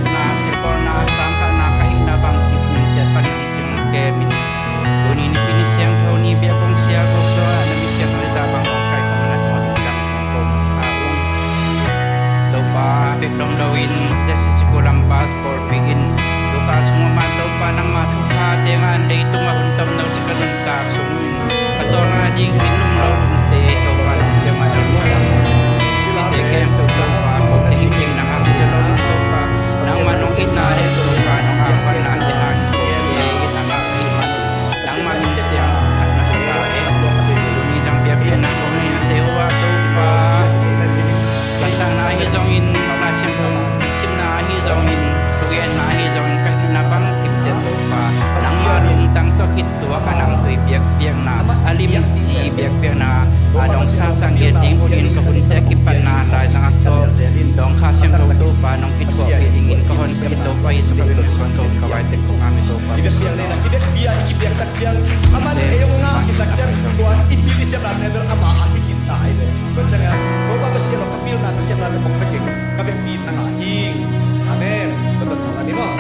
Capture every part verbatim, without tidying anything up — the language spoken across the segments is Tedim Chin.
na, silbawlna, sangkahna ka hihna bang kip nuntak pan hong ciang kem in. Tuni nipi ni siangtho ni biakbawng sia ko sua na mi siangtho ni ta bang hong kai khong na tua lungdam ko masa ung. Topa bek dong do in, desi sikul lam bas pawlpi in, Luka sungah man Topa nangmah thupha tengah leitung a hun tam dong si ka nuntak sung in, ka tawlnga ding in lunglo lungte Topa nang pia mah dong ka lam. Te kem Topa ko te hing hing na hak sia lo Topa, nangmah nong itna le Topa nong angpanna te hang ko te itna mah ka hih mah. Nangmah in siang khat na sa ta e. Tuni dang biakpiakna kong nei na te uh ah Topa, ka sangna ahi zongin, Lai Siangtho simna ahi zongin, thugenna ahi zongin, ka hihna bang kip ciat Topa, nangmah lungtang tawh kituak a nang tui biakpiakna, a limci biakpiakna a dong sangsang gen ding uh in ka hunte kipatna lai zang a tawh dong Kha Siangtho Topa nong kituahpih dingin ka honpi Topa Jesu ka min suang ka hun ka vai tek kong amen Topa. I vekpi a nei na, i vekpi a i kipiak tak ciang, aman ei hong ngah khit tak ciang, tua i pil i siamnate bel ama a hi khin ta hi ve. Tua ciangin Topa Pasian aw, ka pilna ka siamnate hong pia keng, ka vekpi na ngah hi. Amen. Ka ton hong a ni maw.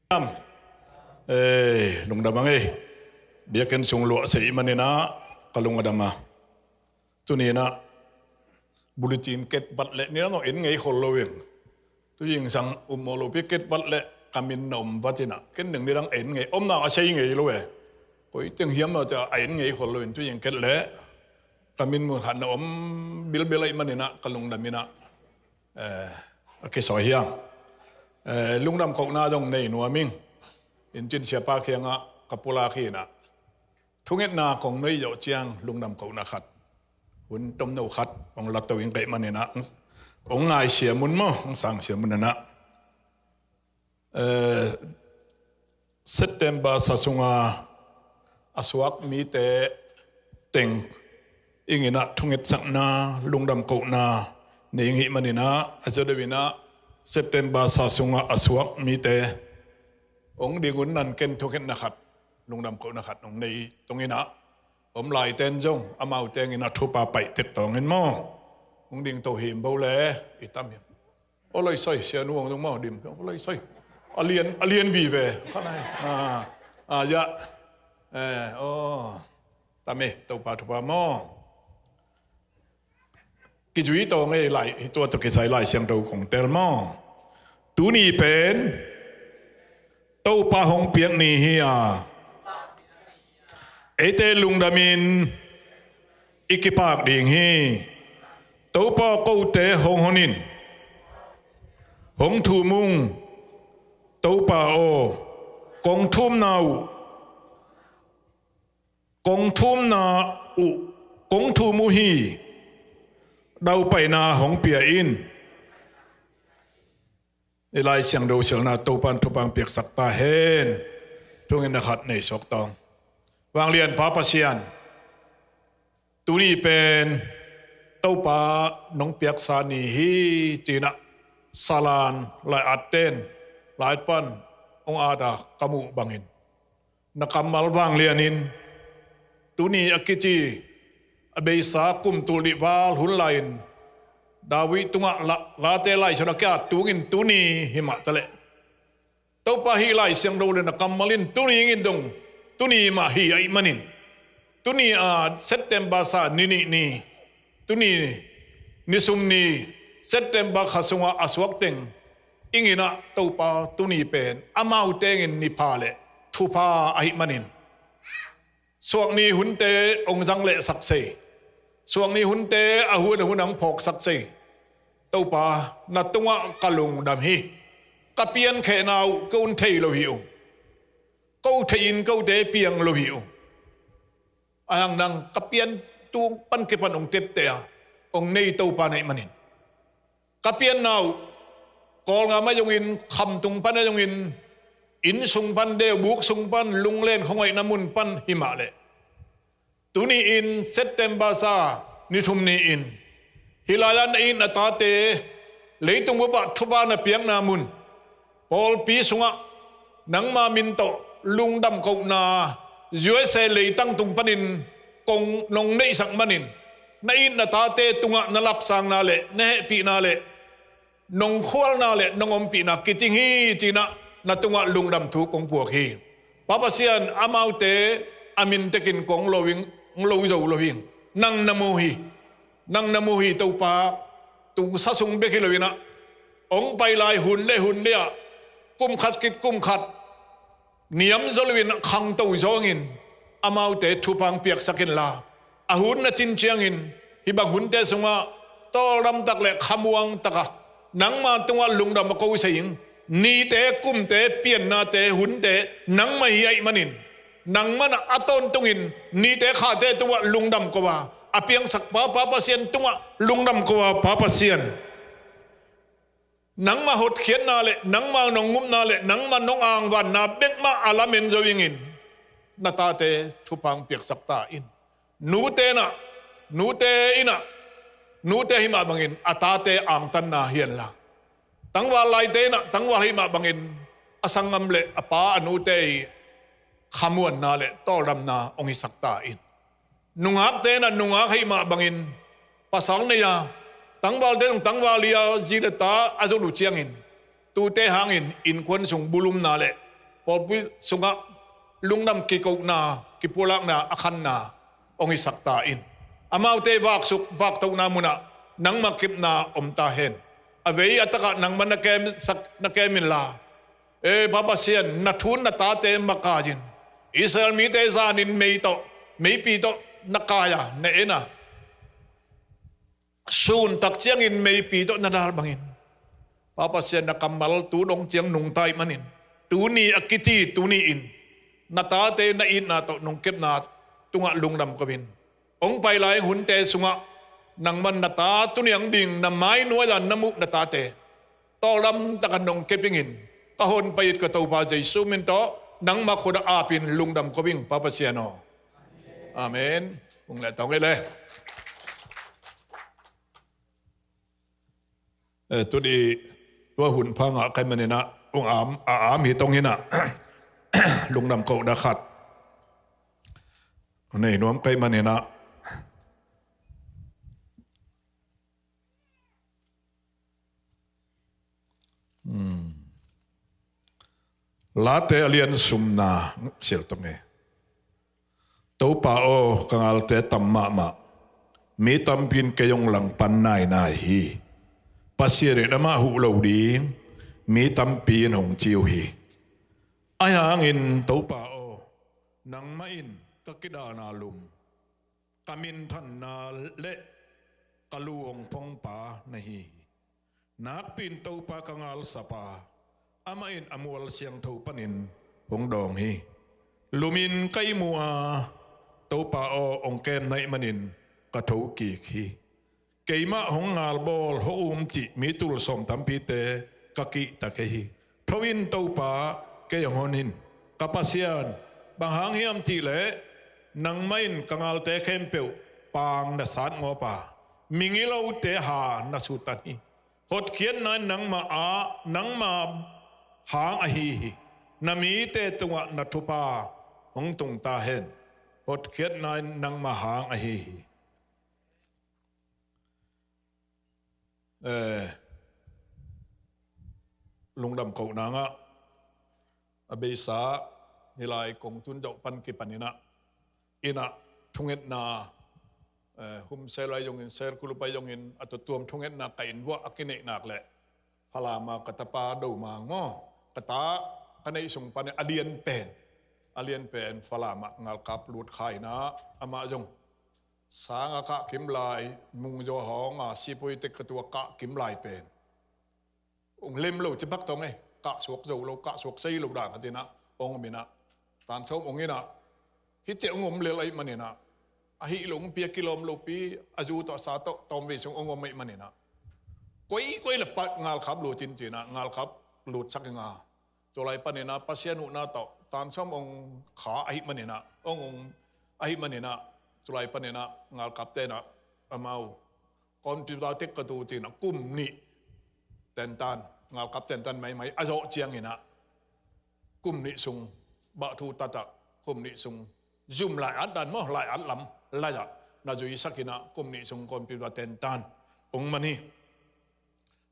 Am. Ei, lungdam ang ei. Biakinn sung luah sa ahih manin ah ka lung a dam a. Tuni-in ah bulletin ket vat leh nidang a en ngei khol lo ing. Tu zingsang um maw lopi ket vat leh ka min na om vat in ah ken ding nidang en ngei, omna a sei ngei lo e. Koi teng hiam maw cia a en ngei khol lo in tu zing ket leh ka min mun khat na om bilbil ahih manin ah ka lungdam in ah, eh, a kisawi hi hang. Eh, lungdam kohna zong nei nuam ing. Inncin siapa kiangah ka pulak hi in ah, thungetna kong nei zawh ciang lungdam kohna khat, hun tomno khat hong la to ing ka hih manin ah, hong ngai siam un maw, hong sang siam un in ah. Eh, September sa sunga a suak mite teng ing in ah thungetsakna, lungdam kohna nei ing hih manin ah, a zaw deuh in ah September sa sunga a suak mite hong ding un, nan ken thungetna khat, lungdam kohna khat hong nei tung in ah, om laiten zong amau teng in ah thupha paih tek tawng in maw, hong ding to him bo le i tam hiam. Aw, lai sai, sia nu ang dong maw, dim. Aw, lai sai. A lian, a lian vive. Kha lai. Ah, ah, ya. Eh, aw. Tam e, Topa thupha maw. Kizui tawng ei lai, hi tua tawh kisai Lai Siangtho kong tel maw. Tuni pen Topa hong piak ni hi a, eite lungdamin i kipak ding hi. Topa aw, kote hong hon in. Hong thum ung. Topa aw, kong thumna uh, kong thumna uh, kong thum uh hi. Daupaina hong pia in. I Lai Siangtho silna Topa'n thupha hong piaksak ta hen. Thungetna khat nei suak tawng. Vanglian Pa Pasian, tuni pen Topa nong piaksa ni hi ci-in ah Salan lai-atten, lai pan hong at a ka muh bangin, na kammal vanglian in tuni a kici a beisa kum tul nih val hun lai-in David tungah la, Late Laisiangtho a ki-at tung in tuni hi mah taleh, Topa hih Lai Siangtho le na kammal in tuni in dong tuni mah hi ahih manin, tuni a September sa ni nih ni, tuni ni sum ni, September kha sunga a suak teng ing in ah Topa tuni pen amau teng in ni pha le thupha ahih manin, suak ni hunte hong zang lehsak sei. Suak ni hunte a hun a hun hong phawksak sei. Topa, na tungah ka lungdam hi. Ka piankhehna uh kei un thei lo hi uh. Ko thei in kote piang lo hi uh. Ahi hang nang ka pian tung pan kipan hong tepte a hong nei Topa na hih manin, ka pianna uh Kawlgam ah zongin, khamtung pan ah zongin, inn sung pan, deubuk sung pan, lunglen khuangaihna mun pan hi mah leh, tuni in September sa ni thum ni-in hih lai-ah na it na tate leitung bup ah thupha na piakna mun, pawlpi sungah nangma min tawh lungdam kohna U S A leitang tung panin kong nong neihsak manin, na it na tate tungah na lapsangna le na hehpihna le nong khualna le nong ompihna kiting hi ci-in ah na tungah lungdam thu kong puak hi. Pa Pasian, amaute a min tekin kong lo ing, lo zo lo hi. Nang na mu hi. Nang na mu hi Topa. Tungsa sung bek hi lo-in ah, hong pai lai hun le hun le ah, kum khat khit kum khat niam zaw lo-in ah khangto zawngin amaute thupha hong piaksak inla, a hun na cin ciangin hih bang hunte sungah tawldam tak le khamuang tak a nangma tungah lungdam a ko sei ing. Nite, kumte, piannate, hunte nangmah hi ahih manin, nangmah in a tawntungin nite khate tungah lungdam ko a, a piangsak Pa, Pa Pasian tungah lungdam ko a, Pa Pasian, nangmah hotkhiatna le nangmah nong ngupna le nangmah nong angvanna bek mah a lamen zo ingin, na tate thupha hong piaksak ta in. Nute in ah, nute in ah, nute hih mah bangin a tate angtanna hi henla, tangval laite in ah tangval hih mah bangin a sanggam le a pa a nute i khamuanna le tawldamna hong hisak ta in. Nungakte in ah nungak hih mah bangin pasal nei a, tangvalte zong tangval hi a, zi le ta a zot uh ciangin tute hangin innkuan sung bulumna le pawlpi sungah lungdam kikona, kipulakna a khanna hong hisak ta in. Amaute vaksuk, vaktohna munah nangma kepna om ta hen. A vei a takah nangma na kemsak, na kem inla, e Pa Pasian, na thu in na tate makai in. Israel mite zanin mei tawh, meipi tawh na kai a, na en a, sun tak ciangin meipi tawh na dal bangin, Pa Pasian, na kammal tu dong ciang nungta ahih manin, tuni a kiti tuni in na tate na itna tawh nong kepna tungah lungdam ko in. Hong pai lai hunte sungah nangman na ta tuniang ding, na mai nuai-a na muh na tate tawldam takin nong kep ingin, ka hong pai it ka Topa Jesu min tawh nangma khut ah apin lungdam ko ing, Pa Pasian aw. Amen. Hong le tong le. Eh, tuni tua hun pha ngah ka hih manin ah, hong am, a am hi tong in ah, lungdam kohna khat nei nuam ka hih manin ah, hmm. Late a lian sumna, silh tom hi. Topa aw, ka ngalte tam mahmah. Mi tampi in kei hong langpan nainai hi. Pasian in amah huh lo ding mi tampi in hong ci uh hi. Ahi hangin Topa aw, nangmah in ka kidalna lum, ka minthanna le ka lu hong phongpa na hi hi. Nakpi in Topa ka ngalsapa, amah in a mual siangtho panin hong dawng hi. Lumin ka ihmu a, Topa aw, hong kemna ahih manin ka thokik hi. Keimah hong ngalbawl, hong um cih mi tul sawm tampite ka kihta kei hi. Tho in Topa, kei hong hon in. Ka Pasian, bang hang hiam cihleh nangmah in ka ngalte khempeuh paang na satngawp a, migilote ha na suttan hi. Hotkhiatna in nangmah ah, nangmah hang ahi hi. Na mite tungah na thupha hong tung ta hen. Hotkhiatna in nangmah hang ahi hi. Eh, lungdam kohna ngah a beisa, nilai kong tun deuh pan kipan in ah, in ah thungetna, eh, home cell ahi zongin, cell group ahi zongin, a tuamtuam thungetna ka inn uah a kineih nak leh, Falam ah ka tapa Domang maw, ka ta ka neih sung pan a lian pen, a lian pen Falam ah ngalkap lut kha in ah, amah zong sang a kah kim lai, Mungzaw hawng a, Sipui tek ka tu a kah kim lai pen, hong lem lo ci bek tawh e, kah suak zo lo, kah suak sei lo dan khat in ah hong om in ah, tan sawm hong in ah, hih ciang hong om lel ahih manin ah, a hih lo hong pia kilawm lopi, a zu tawh a sa tawh tawmvei sung hong om ahih manin ah, koikoi le pat ngalkap lut in ci in ah, ngalkap lutsak ing a, cu lai panin ah Pasian huhna tawh tan sawm hong kha ahih manin ah, hong, hong ahih manin ah, cu lai panin ah ngalkapte in ah amau Computer tek ka tu ci in ah kum nih tentan, ngalkap tentan maimai a zawh ciangin ah, kum nih sung, bah thu tatah, kum nih sung, zum lai-at dan maw, lai-at lam lai-ah na zuisak in ah, kum nih sung computer tentan hong man hi.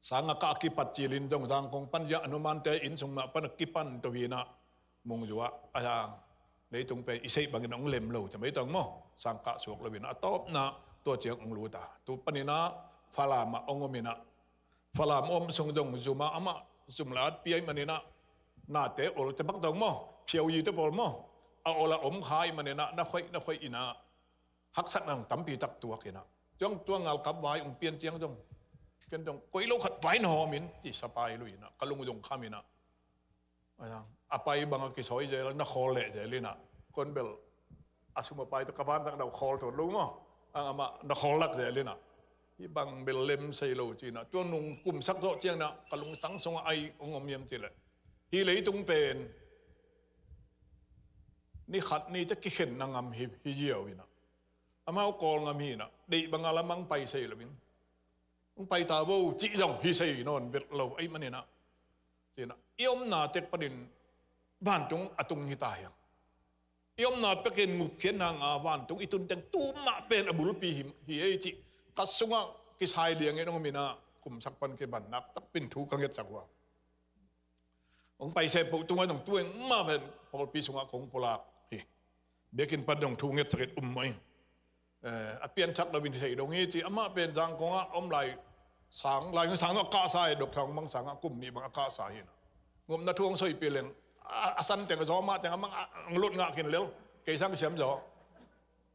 Sang a kah a kipat cilin zong Zangkong pan zia a numante inn sung mah pan a kipan to hi in ah, Mungzaw ah, a hang, leitung pen i seih bangin hong lem lo ci mai tawh maw, sang kah suak lo in ah, a tawpna tua ciang hong lut a, tu panin ah Falam ah hong om in ah, Falam om sung zong zum ah amah zum lai-at pi ahih manin ah, nate ol ci bek tawh maw, phiau yi te pawl maw, a ol a om kha ahih manin ah, na khoih, na khoih in ah, haksatna tampi tak tuak in ah, tua ngalkap vai hong pian ciang zong, ken zong koi lo khat vai na hawm in ci sa pai lo in ah, ka lung zong kham in ah, a pai bang a kisawi zel, na khawl leh zel in ah, kon bel a sum a pai tawh ka vantak dau khawl tuan lo maw, ang amah na khawl lak zel in ah, hih bang bel lem sei lo ci in ah, tua nung kum sak zawh ciang in ah ka lungsang sungah ai hong om hiam cih leh, hih leitung pen ni khat ni teh kikhenna ngam hi, hi ziau in ah, amau Kawl ngam hi in ah, deih bang a lam ang pai sei lo in, hong pai ta vo cih zong hi sei nawn vet lo ahih manin ah, ci in ah, i omna tek panin vantung a tung hi ta hi hang. I omna pekin ngupkhiatna ngah a vantung i tun teng tu mah pen a bulpi hi, hi ei cih ka sungah kisai liangin hong om in ah, kum sak pan kipan nakpi takin thu ka ngetsak uh a. Hong pai seh poh tungah dong tu-in mah pen pawlpi sungah kong pulak hi. Biakinn pan dong thu ngetsak it um mah ing. Eh, a pianthak lo in thei dong hi ci, amah pen Zangkong ah om lai sang, lai sang a kahsa hi, dok thang bang sang a kum nih bang a kahsa hi na. Ngopna thu hong soi pi leng, a, a san teng a zaw mah teng a mang a, ang lut ngah khin lel, kei sang siam zaw.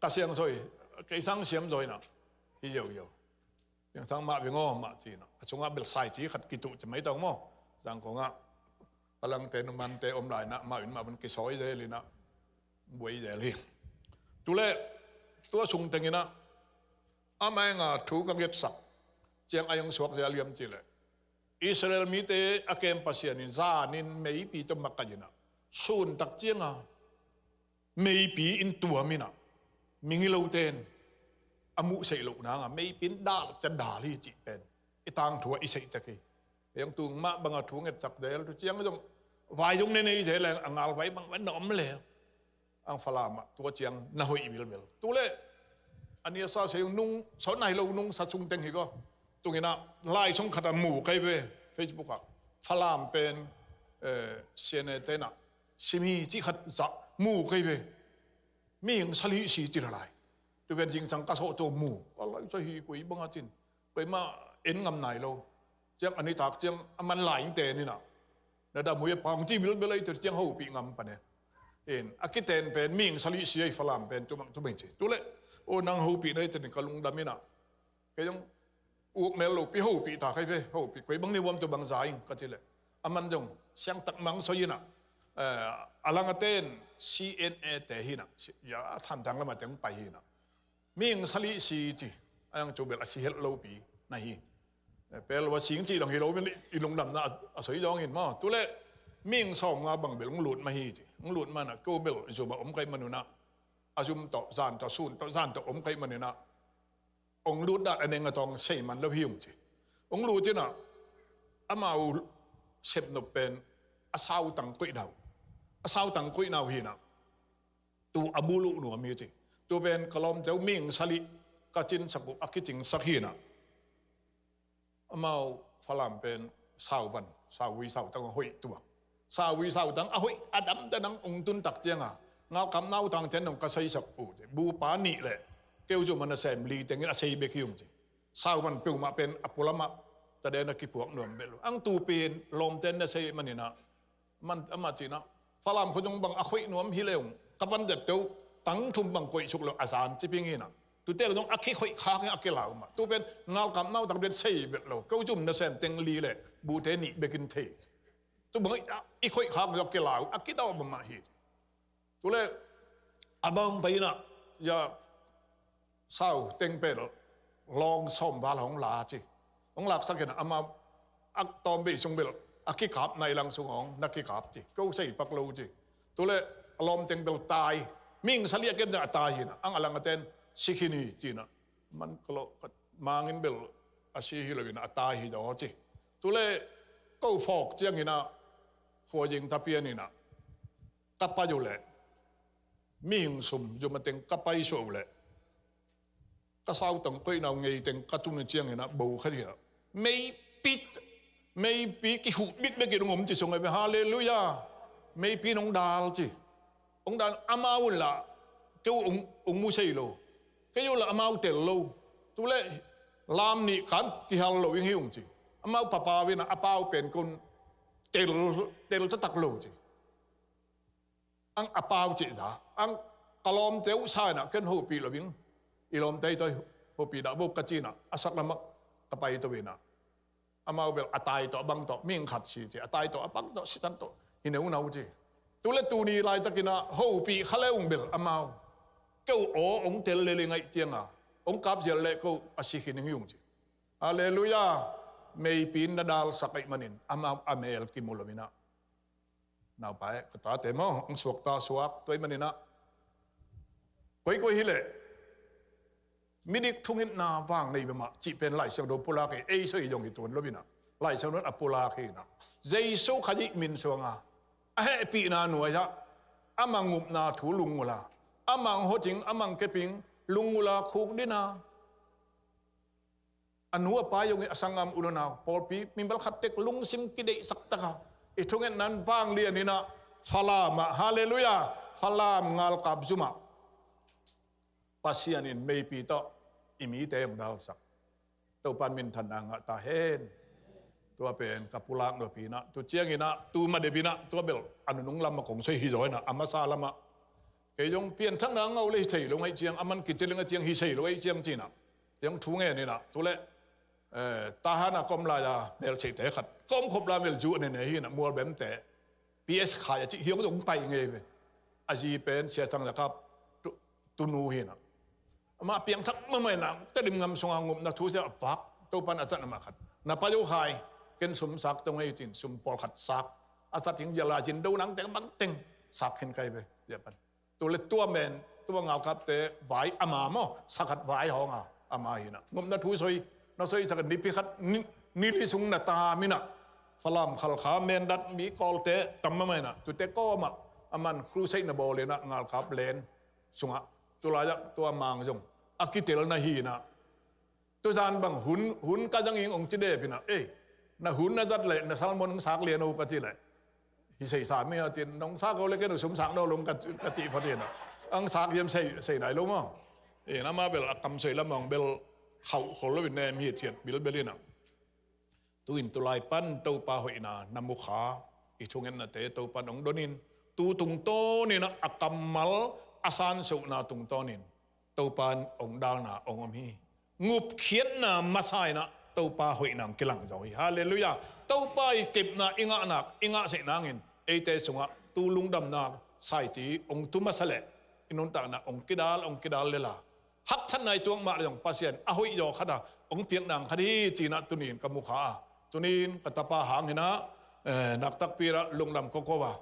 Ka siang soi, kei sang siam zaw hi na. Hi ziau ziau. Piang sang mah bing aw mah ci na. A sungah bel sai ci khat kituh ci mai tawng maw. Zangkong ah. A langte numante om lai na, mah in mah bun kisawi zel hi na. Buai zel hi. Tule, tua sung teng hi na. Amah enga thu ka ngetsak ciang a hong suak zel hiam ci leh, Israel mite a kem Pasian in zanin meipi tawh makaih hi na. Sun tak cianga meipi in tuam hi na. Migilote in a muh seih loh nanga meipi in dal ciat dal hi cih pen i tangthu ah i seih tek hi. Heng tung mah banga thu ngetsak zel, tu ciang zong vai zong ne nei zel leng, a ngal vai bang na om lel. Ang Falam ah tua ciang na hoih bilbil. Tule a nia sa sei nung, sawn nai lo nung sa sung teng hi ko. Tung hi na, lai sung khat a mu kei ve, Facebook ah. Falam pen, eh, C N A te na sim hi ci khat za mu kei ve. Mihing sali si ci la lai. Tu pen zingsang ka sawh tua mu. Ka lai sa hi koi bang a cin. Koi mah en ngam nai lo. Ciang a nitak ciang a man lai in te ni na. Na dam hui a pang ci bilbil ai tu ciang hopih ngam pan e. In, a kiten pen mihing sali si ai Falam pen tu mang tu mang ci. Tule, o nang hopih nai te ni ka lungdam hi na. Kei zong uk mel lo pi hopih ta kei ve, hopih koi bang ni uam tu bang za ing ka ci leh. A man zong siang tak mang soi hi na. Eh, a lang a ten C N A te hi na. Si-, ya, a than tang lam a teng pai hi na. Mihing sali si ci, a yang cu bel a si helh lo pi na hi. Eh, pel va sing ci dong hi lo, i lungdamna a, a soi dong in maw. Tule mihing sawm nga bang bel hong lut mah hi ci. Hong lut mah na, ko bel zum a om kei mah nuna. A zum tawh, zan tawh, sun tawh, zan tawh om kei mah nuna. Hong lut dan a neng a tawng sei man lo hi ung ci. Hong lut ci na, amau sepnop pen a sautang koih nau. A sautang koih nau hi na. Tu a buluh nuam hi ci. Tu pen ka lawmte uh mihing sali ka cinsak uh a kicingsak hi na. Amau Falam pen sauvan, sauvui sautang a hoih tuak. Sauvui sautang a hoih a damdam nang hong tun tak cianga. Ngalkap nautang ten nong ka seisak uh ci. Bupa nih le keu zum a nasem li tengin a sei bek hi ung ci. Sauvan peuhmah pen a pulamah taden a kipuak nuam bel. Ang tu pen lawmten na sei manina. Man, amah cina, Falam khua zong bang a khoih nuam hi leung, ka van zat teuh, tang thum bang koih suk lo a zan ci ping hi na. Tute zong a kikhoih khak hi a kilau mah. Tu pen ngalkap nautang pen sei bet lo. Ko zum nasem teng li le bute nih bekin thei. Tu bang i khoih khak zong a kilau, a kidawm mah hi. Tule a bang pai na, ya sau teng pen lawng sawm val hong la ci. Hong laksak in amah a tawm bei sung bel a kikap nai lang sung hong na kikap ci. Ko sei pak lo ci. Tule a lawm teng bel tai. Ming sali a ken a tai hi na. Ang a lang a ten si khin hi ci na. Man ka lo, mangin bel a si hi lo in a tai hi daw ci. Tule ko fawk ciangin a khua zing ta pian in a ka pai uh leh, mihing sum zum a teng ka pai suah uh leh, ka sautang koih nau ngei teng ka tun uh ciangin a bo khat hi a, meipi, meipi kihuh bit bek in hong om ci sung a ve. Halleluiah. Meipi in hong dal ci. Hong dal, amau un la keu hong, hong mu sei lo. Kei uh la amau tel lo. Tule lam nih kan kihal lo ing hi ung ci. Amau papau in a, a pau pen kon tel, tel taktak lo ci. Ang a pau cih za, ang ka lawmte uh sa in a ken hopih lo ing. I lawmte i toi hopih dah bo ka ci in a, a sak lamah ka pai to in a, amau bel a tai tawh a bang tawh, ming khat si ci, a tai tawh a bang tawh, sitan tawh hi neunau ci. Tule tuni laitakin a hopih kha le ung bel amau, keu aw hong tel lel i ngaih cianga hong kap zial le ko a si khin ing hi ung ci. Halleluiah. Meipi in na dalsak ahih manin amau a mel kimu lo in a. Naupai, ka tate maw, ang suakta suak, tua ahih manin a, koikoi hi leh midik thungetna vang nei bemah cih pen Lai Siangtho pulak hi. Ei soi zong hi tuan lo in a, Lai Siangtho a pulak hi in a, Jesu Khazih min suanga a hehpihna nuai-ah amah ngupna thu lungula, amah hawting, amah keping lungula khuk dina. A nu a pa zong hi a sanggam u le nau pawlpi mimal khat tek lungsim kideihsak taka i thungetna in vanglian in ah, Falam ah, halleluiah, Falam ngalkap zum ah Pasian in meipi tawh i mite hong dalsak. Topa'n minthanna ngah ta hen. Tua pen ka pulak nupi in ah, tu ciangin ah, tu ma dep in ah, tua bel a nunung lam ah kong soi hi zaw in ah, a masa lam ah. Kei zong pianthakna ngau le hi thei lo ngei ciang, a man kicil ngei ciang hi sei lo ngei ciang ci in ah. Kei zong thu ngen in ah, tu leh, eh, Tahan ah ka om lai a, melseite khat. Ka om khop lai a mel zu a ne ne hi in ah, Mualbemte. P S Khai a cih hi hong zong pai ngei ve. A zi pen Sia Thang Za Kap tu, tunu hi in ah. Amah piangthak mahmah in ah, Tedim gam sungah ngupna thu sia a vak, Topa'n a zat amah khat. Na pai uh Khai, ken sum sak tong ei cin, sum pawlkhat sak. A zat hing zia la cin, do nang teng bang teng, sak khin kai ve, zia pan. Tu leh tua men, tua ngalkapte vai ama maw, sakhat vai hong a, ama hi in ah. Ngupna thu soi, na soi sak nipi khat, ni, ni li sung na tam in ah. Falam, Khalkha, Mindat, mi Kawlte, tam mahmah in ah. Tute kawm ah, a man crusade na bawl in ah, ngalkap len sungah, tu lai ah, tua mang zong a kitelna hi in ah. Tu zan bang hun, hun ka zang ing ong ci dep in ah, ei, na hun na zat leh, na sermon ong sak lian o ka ci leh, hi sei sa mi a cin, nong sak o leh ken ong sum sak nawn lo ong ka, ka ci phot in ah. Ong sak hiam sei, sei nai lo maw. Ei, na ma bel a kam soi lam ong bel khauh khol lo in nem hi ciat bilbel in ah. Tu in tu lai pan Topa hoihna na mu kha, i thungetnate Topa'n hong don in, tu tungtawn in ah a kammal a sansuhna tungtawn in Topa'n hong dalna hong om hi. Ngupkhiatna masa in ah Topa hoihna hong kilang zaw hi. Halleluiah. Topa i kepna i ngahna, i ngahseh nangin eite sungah tu lungdamna saiti hong tu masa leh i nuntakna hong kidal, hong kidal lel a, haksatna i tuak mah leh zong Pasian a hoih zaw khat a hong piak nang khat hi ci in ah tuni in ka mu kha a. Tuni in ka tapa hang hi in ah, eh, naktakpi in ah lungdam koko a,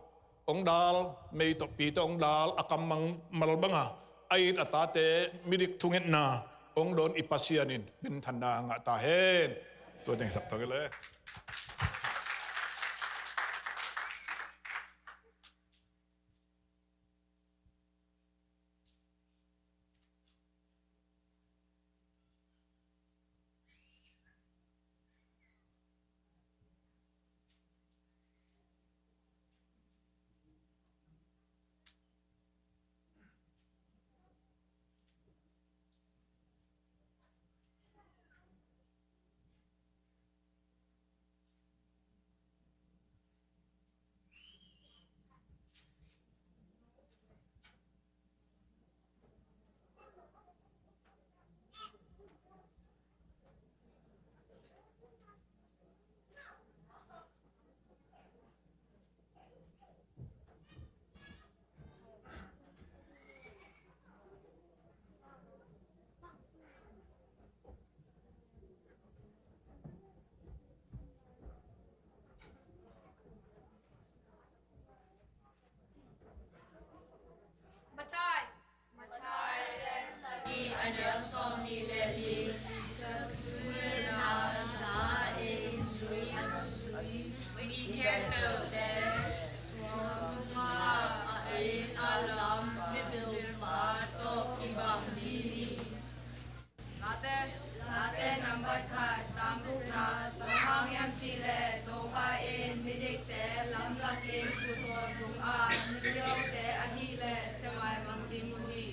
hong dal, mei tawh pi tawh hong dal, a kam mang mal bang a, a it a tate midik thungetna hong don i Pasian in minthanna ngah ta hen. Tua ding sak tawh kei leh. Mathai. Mathai lian sagih a neu sawmnih le li. Tuition na za ei zui, zui mi khempeuhte suang tungah a inn a lam mibilpa tawh kibang ding hi. Late, Late nambat khat, tang gukna, bang hang hiam cih leh Topa in midikte lamlak in kut tawntung a, migilote ahih leh sia maimang ding uh hi.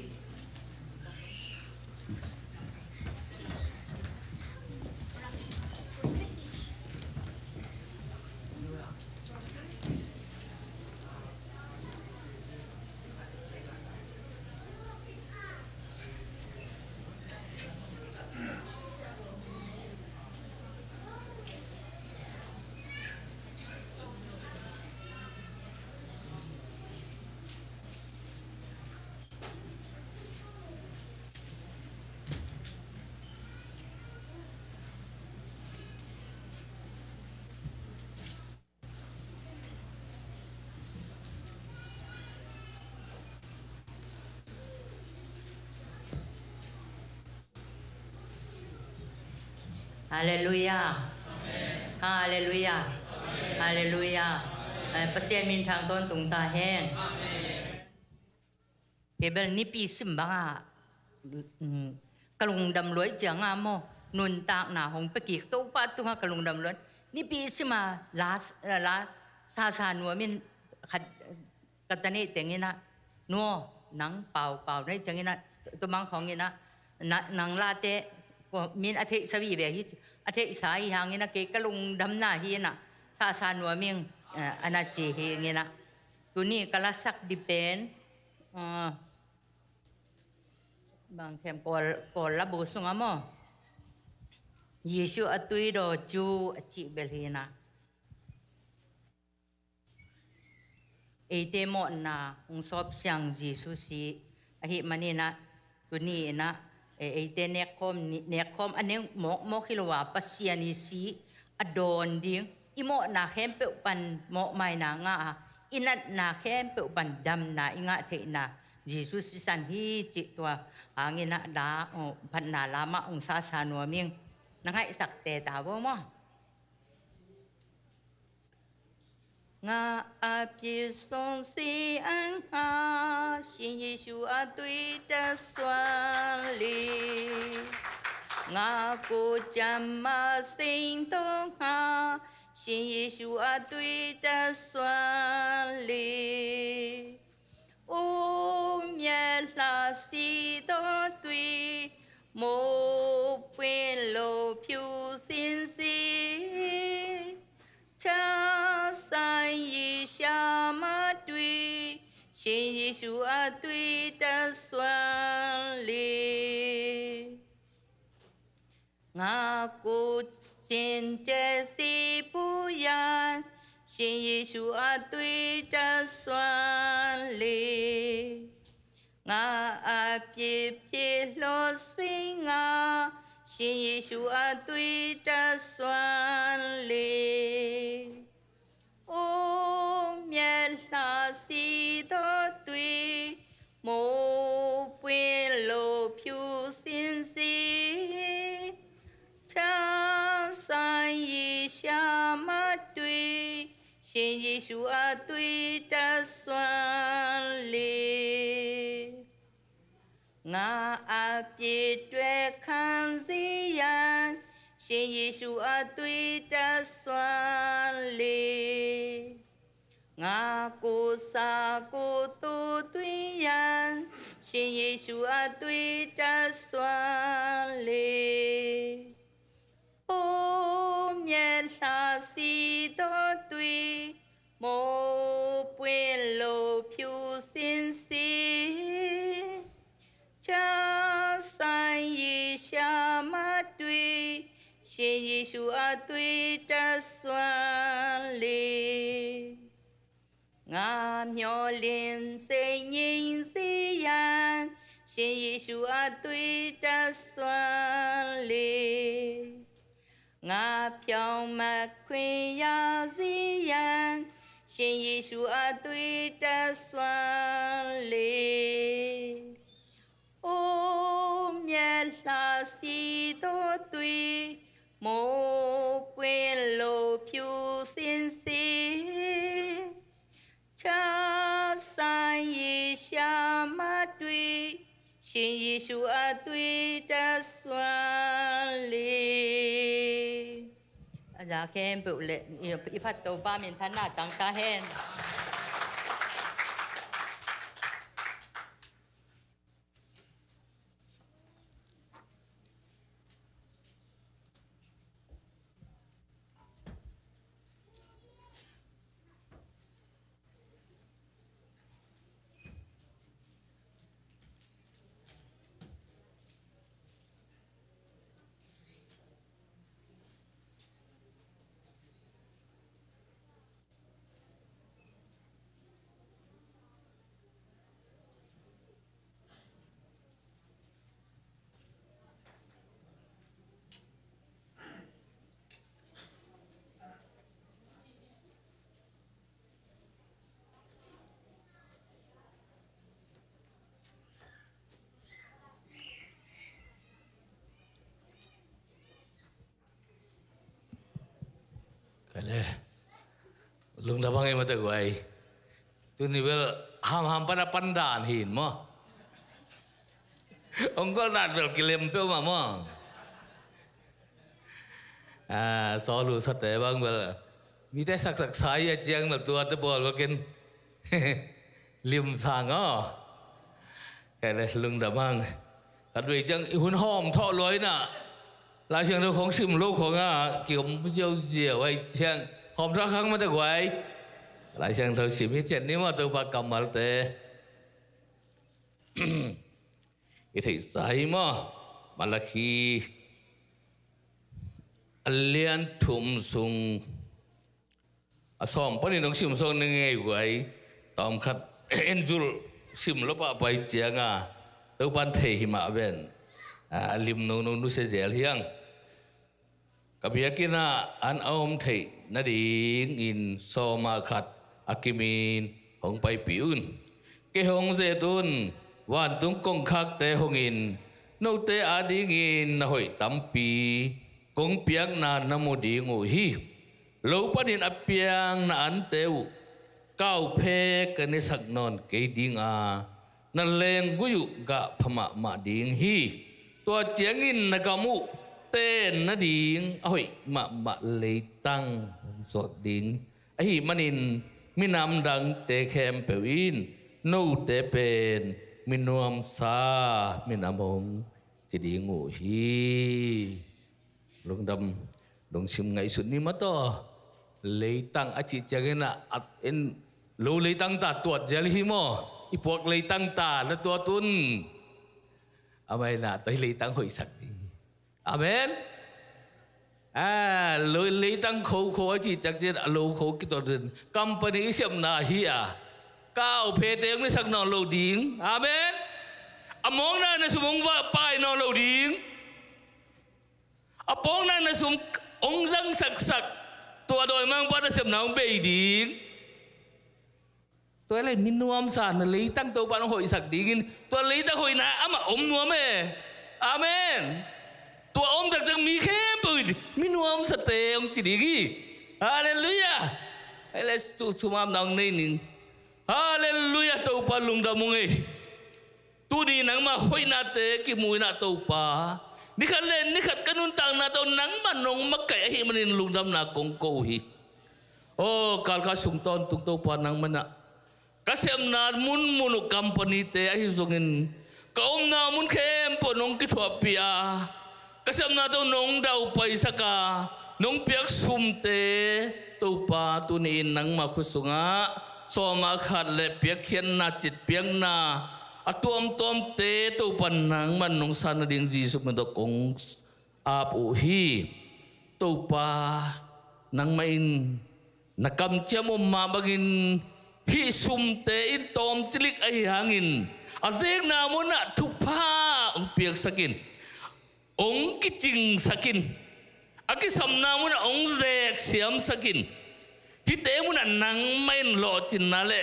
Halleluiah. Halleluiah. Halleluiah. Eh, Pasian minthang tawntung ta hen. Kei bel nipi sim bangah, mm, ka lungdam luai ciangah maw, nuntakna hong pia kik Topa tungah ka lungdam luai. Nipi simah la, la, Sasa nuam in khat ka ta neih teng in ah, nuam, nang pau pau neih ciang in ah, tua bang khawng in ah, na, nang late, ko, min a theihsa vive hi, a theihsa hi hang in ah, kei ka lungdamna hi in ah, sasa nuam ing, eh, a na ci hi in ah. Tuni ka lasak ding pen, eh, bang khem Kawl, Kawl labu sung ah maw, Jesu a tui daw cu a cih bel hi in ah. Eite mawhna hong sawp siang Jesu si ahih manin ah, tuni in ah, e, eite nekkhawm ni, nekkhawm a neng mawkmawk hi lo a, Pasian i si a dawn ding, i mawhna khempeuh pan mawhmaina ngah a, i natna khempeuh pan damna i ngah theihna Jesu sisan hi cih tua hang in ah la, oh, phatna lam ah hong sasa nuam ing. Na ngaihsak teh ta vo maw. Ngak a pyi sung si an ha, Shin Yesu a tui ta suan li. Ngak ku jam ma sing tong ha, Shin Yesu a tui ta suan li. U myat hla si taw tui, mo pwin lo pyu sin si. Cha san yi sha ma tui, Shin Yesu a tui ta suan li. Ngak ku cin ce si pu yan, Shin Yesu a tui ta suan li. Ngak a pyi pyi lo si ngak, Shin Yesu a tui ta suan li. U myat hla si taw tui, mo pwin lo pyu sin si. Cha san yi sha ma tui, Shin Yesu a tui ta suan li. Ngak a pyi twe kan si yan, Shin Yesu a tui ta suan li. Ngak ku sa ku tu tui yan, Shin Yesu a tui ta suan li. U myat hla si taw tui, mo pwin lo pyu sin si. Cha san yi sha ma tui, Shin Yesu a tui ta suan li. Ngak myo lin se nyin si yan, Shin Yesu a tui ta suan li. Ngak pyaung mat kwin ya si yan, Shin Yesu a tui ta suan li. U myat hla si taw tui, mo pwin lo pyu sin si. Cha san yi sha ma tui, Shin Yesu a tui ta suan li. A za khempeuh le, i, i phat Topa minthanna tang ta hen. Kale. Lungdam hang ei mate guai. Tuni bel hamham pan a pandan hin maw. Ong gol nat bel kilem peuhmah maw. Ah, sawl uh sate bang bel Mite saksak sa hi a ciang na tuate bawl bakin limsang aw. Kei le lungdam hang. Khatvei ciang i hun hawm thawh luai na Lai Siangtho khong sim lo khong a kiom ziauziau ai ciang hawm thawh khang mate guai. Lai Siangtho sim hi cian ni maw Topa kammalte. I theihsa hi maw? Malakhi a lian thum sung a sawm panin hong sim sawk na ngei guai. Tawmkhat en zulh sim lo pahpai cianga Topan thei hi mah ven. A lim nono nusia zel hiang. Ka biakinn ah an a om theih nadingin sawma khat a kimin hong paipih un. Kei hong zet un. Vantung kongkhakte hongin note adingin na hoih tampi kong piakna na mu ding uh hi. Lo panin a piang na ante uh kauphek ka nesak nawn kei dinga na lenggui uh gah pha mahmah ding hi. Tua ciangin na gam uh ten nading a hoih mahmah leitang hong zawt ding ahi manin minam dangte khempeuh in note pen minuamsa minam hong ci ding uh hi. Lungdam, lungsim ngaihsut ni mataw. Leitang a cih ciangin a at in lo leitang ta tuat zel hi maw? I puak leitang ta na tuat un. A mai na tawh hi leitang hoihsak ding. Amen. A lo leitang khokho a cih ciang cian a lo kho kituat in company i siamna hi a kau phete hong nisak nawn lo ding. Amen. A mawkna na sum hong vah pai nawn lo ding. A pawkna na sum hong zang saksak tua dawimangpa na siamna hong bei ding. Tua le minuamsa na leitang Topa hong hoihsak dingin tua leitang hoihna amah om nuam e. Amen. Tua om taktak mi khempeuh in minuamsate hong ci ding hi. Halleluiah. Ai le sumamna hong nei ning. Halleluiah. Topa lungdam ung ei. Tuni nangmah hoihnate kimu in ah Topa, nikhat le nikhat ka nuntakna tawh nangmah nong makaih ahih manin lungdamna kong ko uh hi. Aw kalkal sung tawntung Topa nangmah in ah ka sepna munmun uh company-te ahi zongin ka omna mun khempeuh nong kithuahpih a ka sepna tawh nong daupaisak a nong piak sumte Topa tuni-in nangmah khut sungah sawma khat le piakkhiatna citpiakna a tuamtuamte Topa nangmah nong san nading Jesuh min tawh kong ap uh hi. Topa nangmah in na kamciam om mah bangin hih sumte in tawmcilik ahi hangin a zekna munah thupha hong piaksak in hong kicingsak in a kisapna munah hong zeksiamsak in hihte munah nangmah in lawhcinna le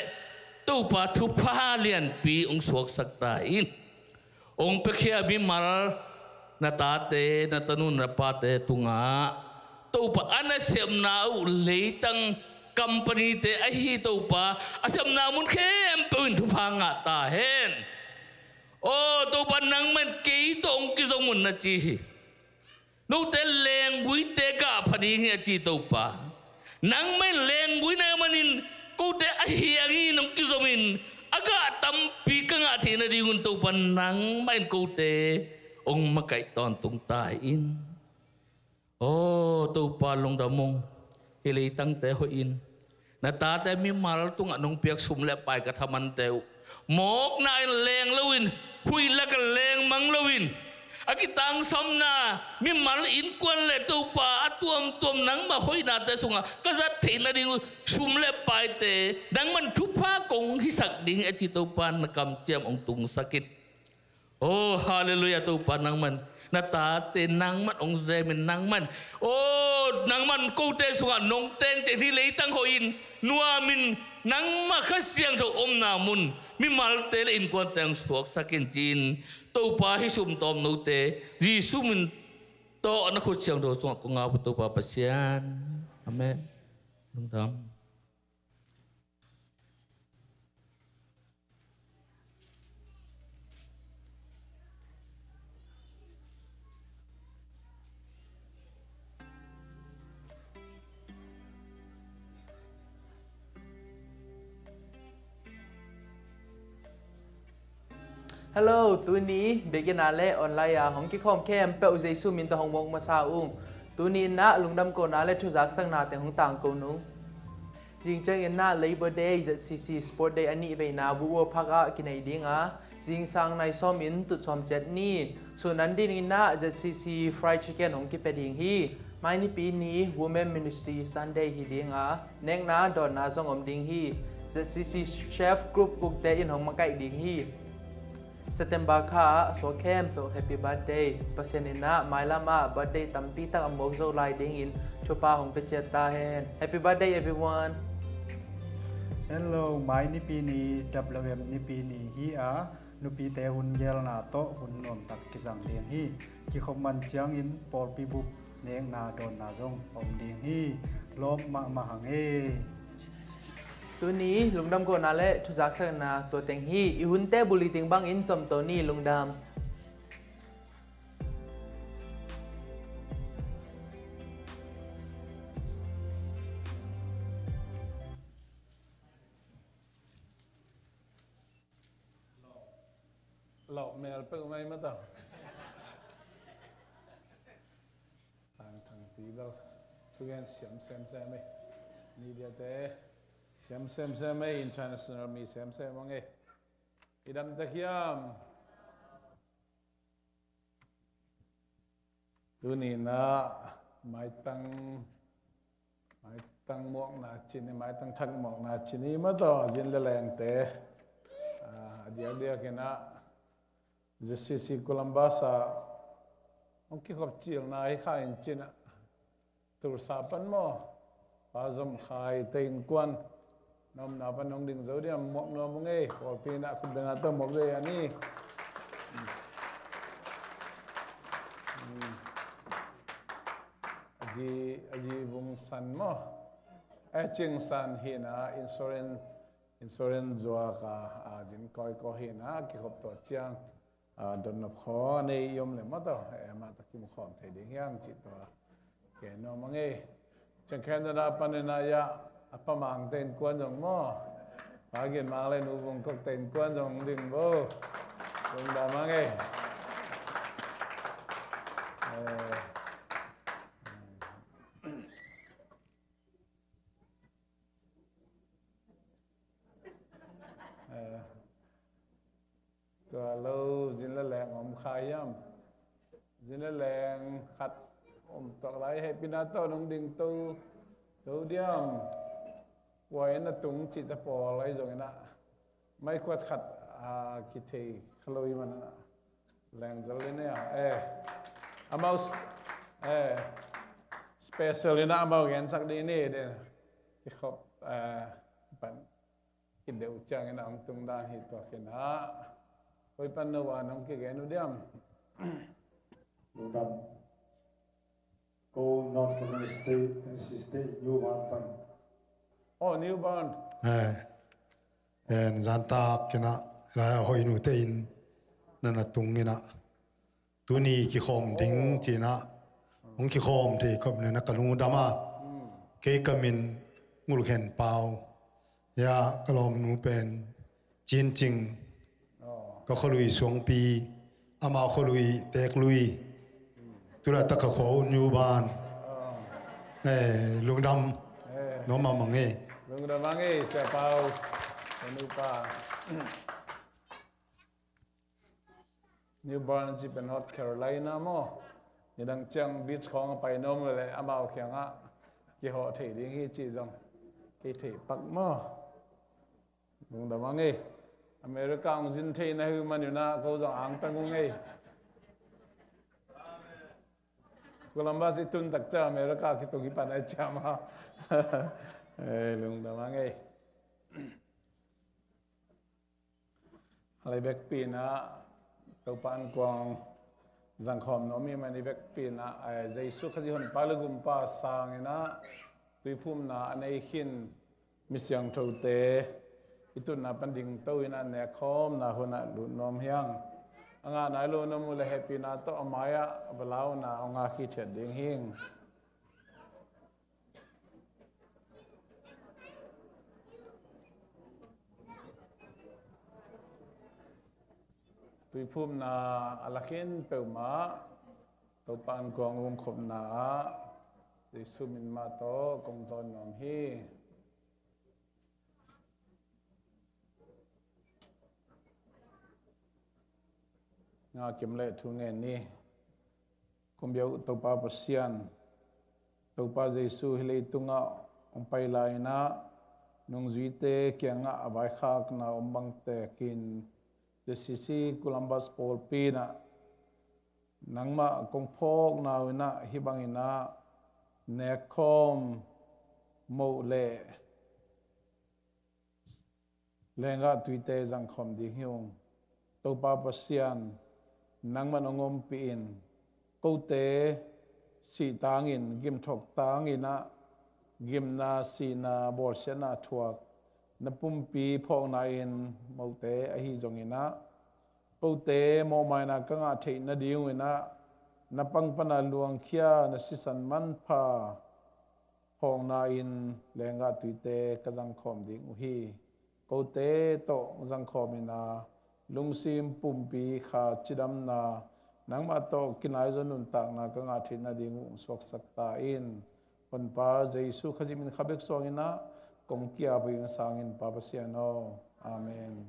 Topa thupha lianpi hong suaksak ta in. Hong piakhia mimal na tate na tanu na pate tungah Topa a nasepna uh leitang company-te ahi Topa a sepna mun khempeuh in thupha ngah ta hen. Aw Topa nangmah in kei tawh hong kizom un na ci hi. Note lengguite gah pha ding hi a ci Topa. Nangmah in lengguina manin kote a hiang in hong kizomin a gah tampi ka ngah theih nadingun Topa nangmah in kote hong makaih tawntung ta in. Aw Topa lungdam ung. Hih leitangte hoih in na tate mimal tungah nong piak sum le pai ka thamante uh mawkna in leng loin huih lakah lengmang loin a kitangsamna mimal innkuan le Topa a tuamtuam nangmah hoihnate sungah ka zat theih nading uh sum le paite nangman thupha kong hisak ding hi a ci Topa na kamciam hong tungsak in. Oh halleluiah Topa nangman na tate nangman hong zemin nangman oh nangman kote sungah nong tengceng hih leitang hoihin nuamin nangmah Kha Siangtho omna mun mimalte le innkuante hong suaksak in ci-in Topa hih sum tawm note Jesuh min tawh na khut siangtho sungah kong ap uh Topa Pasian. Amen. Lungdam. Hello, tuni biakinn ah le online ah hong kikhawm khempeuh Jesu min tawh hong muak masa ung. Tuni in ah lungdam kohna le thuzaksakna teng hong tangko nung. Zing ciangin ah Labor Day, Z C C Sport Day a nih veina Buh World Park ah kinei ding a, zingsang nai sawm in tut sawm ciat ni. Sun an ding in ah Z C C Fried Chicken hong kipia ding hi. Mai Nipi ni Women Ministry Sunday hi ding a, nekna dawnna zong om ding hi. Z C C Chef Group kukte in hong makaih ding hi. September kha ah a suak khempeuh happy birthday. Pasian in ah mailam ah birthday tampi tak a muak zo lai dingin thupha hong pia ciat ta hen. Happy birthday, everyone. Hello, Mai Nipi ni W M Nipi ni hi a, nupite hun gelna tawh hun nuamtak kizang ding hi. Kikhop man ciangin pawlpi bup nekna dawnna zong om ding hi. Lawp mahmah hang e. Tuni lungdam kohna le thuzaksakna tua teng hi. I hunte buli ting bangin zom to ni. Lungdam. Lawh mel peuh mai mata. Tang thang ti bel thugen siam sem sem ei. Media te siam sem sem ei, international mi sem sem ang ei. I dam tak hiam? Tuni in ah maitang, maitang muakna cin, maitang thak muakna cin i mataw, zin le lengte, ah, a diakdiak in ah Z C C Columbus ah hong kikhop cilna hi kha in cin ah, Tulsa pan maw, Pa Zom Khai te innkuan, na omna pan hong ding zo diam? Muak nuam ung ei, pawlpi in ah khut beng a tawh muak ve a ni. A zi, a zi Vung San maw, a Cing San hi in ah, insurance, insurance zuak a, a zin kawikawi hi in ah, kikhop tua ciang, a, dotnop khaw nei i om le maw taw, e, amah tawh kimu khawm thei ding hiam cih tua gen nuam ang ei. Ciang Canada pan in ah, ya, a Pa Mang te innkuan zong maw, Pa Gin Mang le Nu Vung Kok te innkuan zong ding bo. Lungdam ang ei. E, e, Tua lo zin le leng om kha hiam? Zin le leng khat om tuak lai, hehpihna tawh nong ding to zo diam? Kua in a tung cih ta pawl ahi zongin ah, maikhuat khat, a, kithei kha lo i man ah, leng zal in ah, e, amau s-, e, special in ah amau gensak ding ni, de, kikhop, e, pan. Kideuh ciangin a hong tung dan hi tuak in ah. Koi pan no a nong kigen uh diam? Lungdam. Ko North Carolina State, N C State, New Bern pan. Oh, New Bern. Eh, en zantak in ah, lai a hoih nu te in, na na tung in ah. Tuni kikhawm ding ci-in ah, hong kikhawm thei khop nen ah ka lungdam a. Kei ka min Ngulkhen Pau. Ya, ka lawmnu pen Cin Cing. Ka khualui Suangpi, ama khualui Teeklui. Tulaitak ka khua uh New Bern. Eh, lungdam. Nuam mahmah ing. Lungdam ing, Sia Pau. Ka nupa. New Bern cih pen North Carolina maw. Nidang ciang beach khawng a pai nuam leh amau kiangah kihawh thei ding hi cih zong kei thei pak maw. Lungdam ing. America hong zin thei na hi uh manin ah ko zong angtang ung ei. Columbus i tun tak ciang America kitung hi pan ai ciam a. Eh, lungdam ing. Halai bekpi in ah, Topa an kuang zangkhawm nuam i hih man i bekpi in ah, eh, Jesu Khazih honpa le gumpa sangin ah, tuiphumna a nei khin mi siangthote i tutna pan dingto in ah, nekkhawmna hun ah lut nuam hi ing. A ngah nai lo na muh leh hehpihna tawh a mai-ah a va launa hong ngak hithiat ding hi ing. Tuiphumna a la khin peuhmah Topa innkuan umkhopna ah Jesu min mah tawh kong zawn nuam hi. Nga kim le thu ngen ni. Kong biak uh Topa Pasian, Topa Jesu hih leitungah hong pai lai-in ah nungzuite kiangah a vaikhakna om bang tekin, J C C Columbus pawlpi in ah nangmah kong phawkna uh in ah hih bangin ah nekkhawm moh le lenggah tuite zangkhawm ding hi ung. Topa Pasian, nangmah nong ompih in, kote sih tangin, gimthok tangin ah gimna, sihna, bawlsiatna thuak na pumpi phawkna in mote ahi zongin ah, kote mawhmaina ka ngah theih nading uh in ah na pangpana luangkhia na sisan manpha phawkna in lenggah tuite ka zangkhawm ding uh hi. Kote tawh zangkhawm in ah lungsim pumpi kha cidamna, nangmah tawh kinaizo nuntakna ka ngah theih nading uh suaksak ta in. Honpa Jesu Khazih min kha bek suangin ah kong ki-ap uh hi ing, sangin Pa Pasian aw. Amen.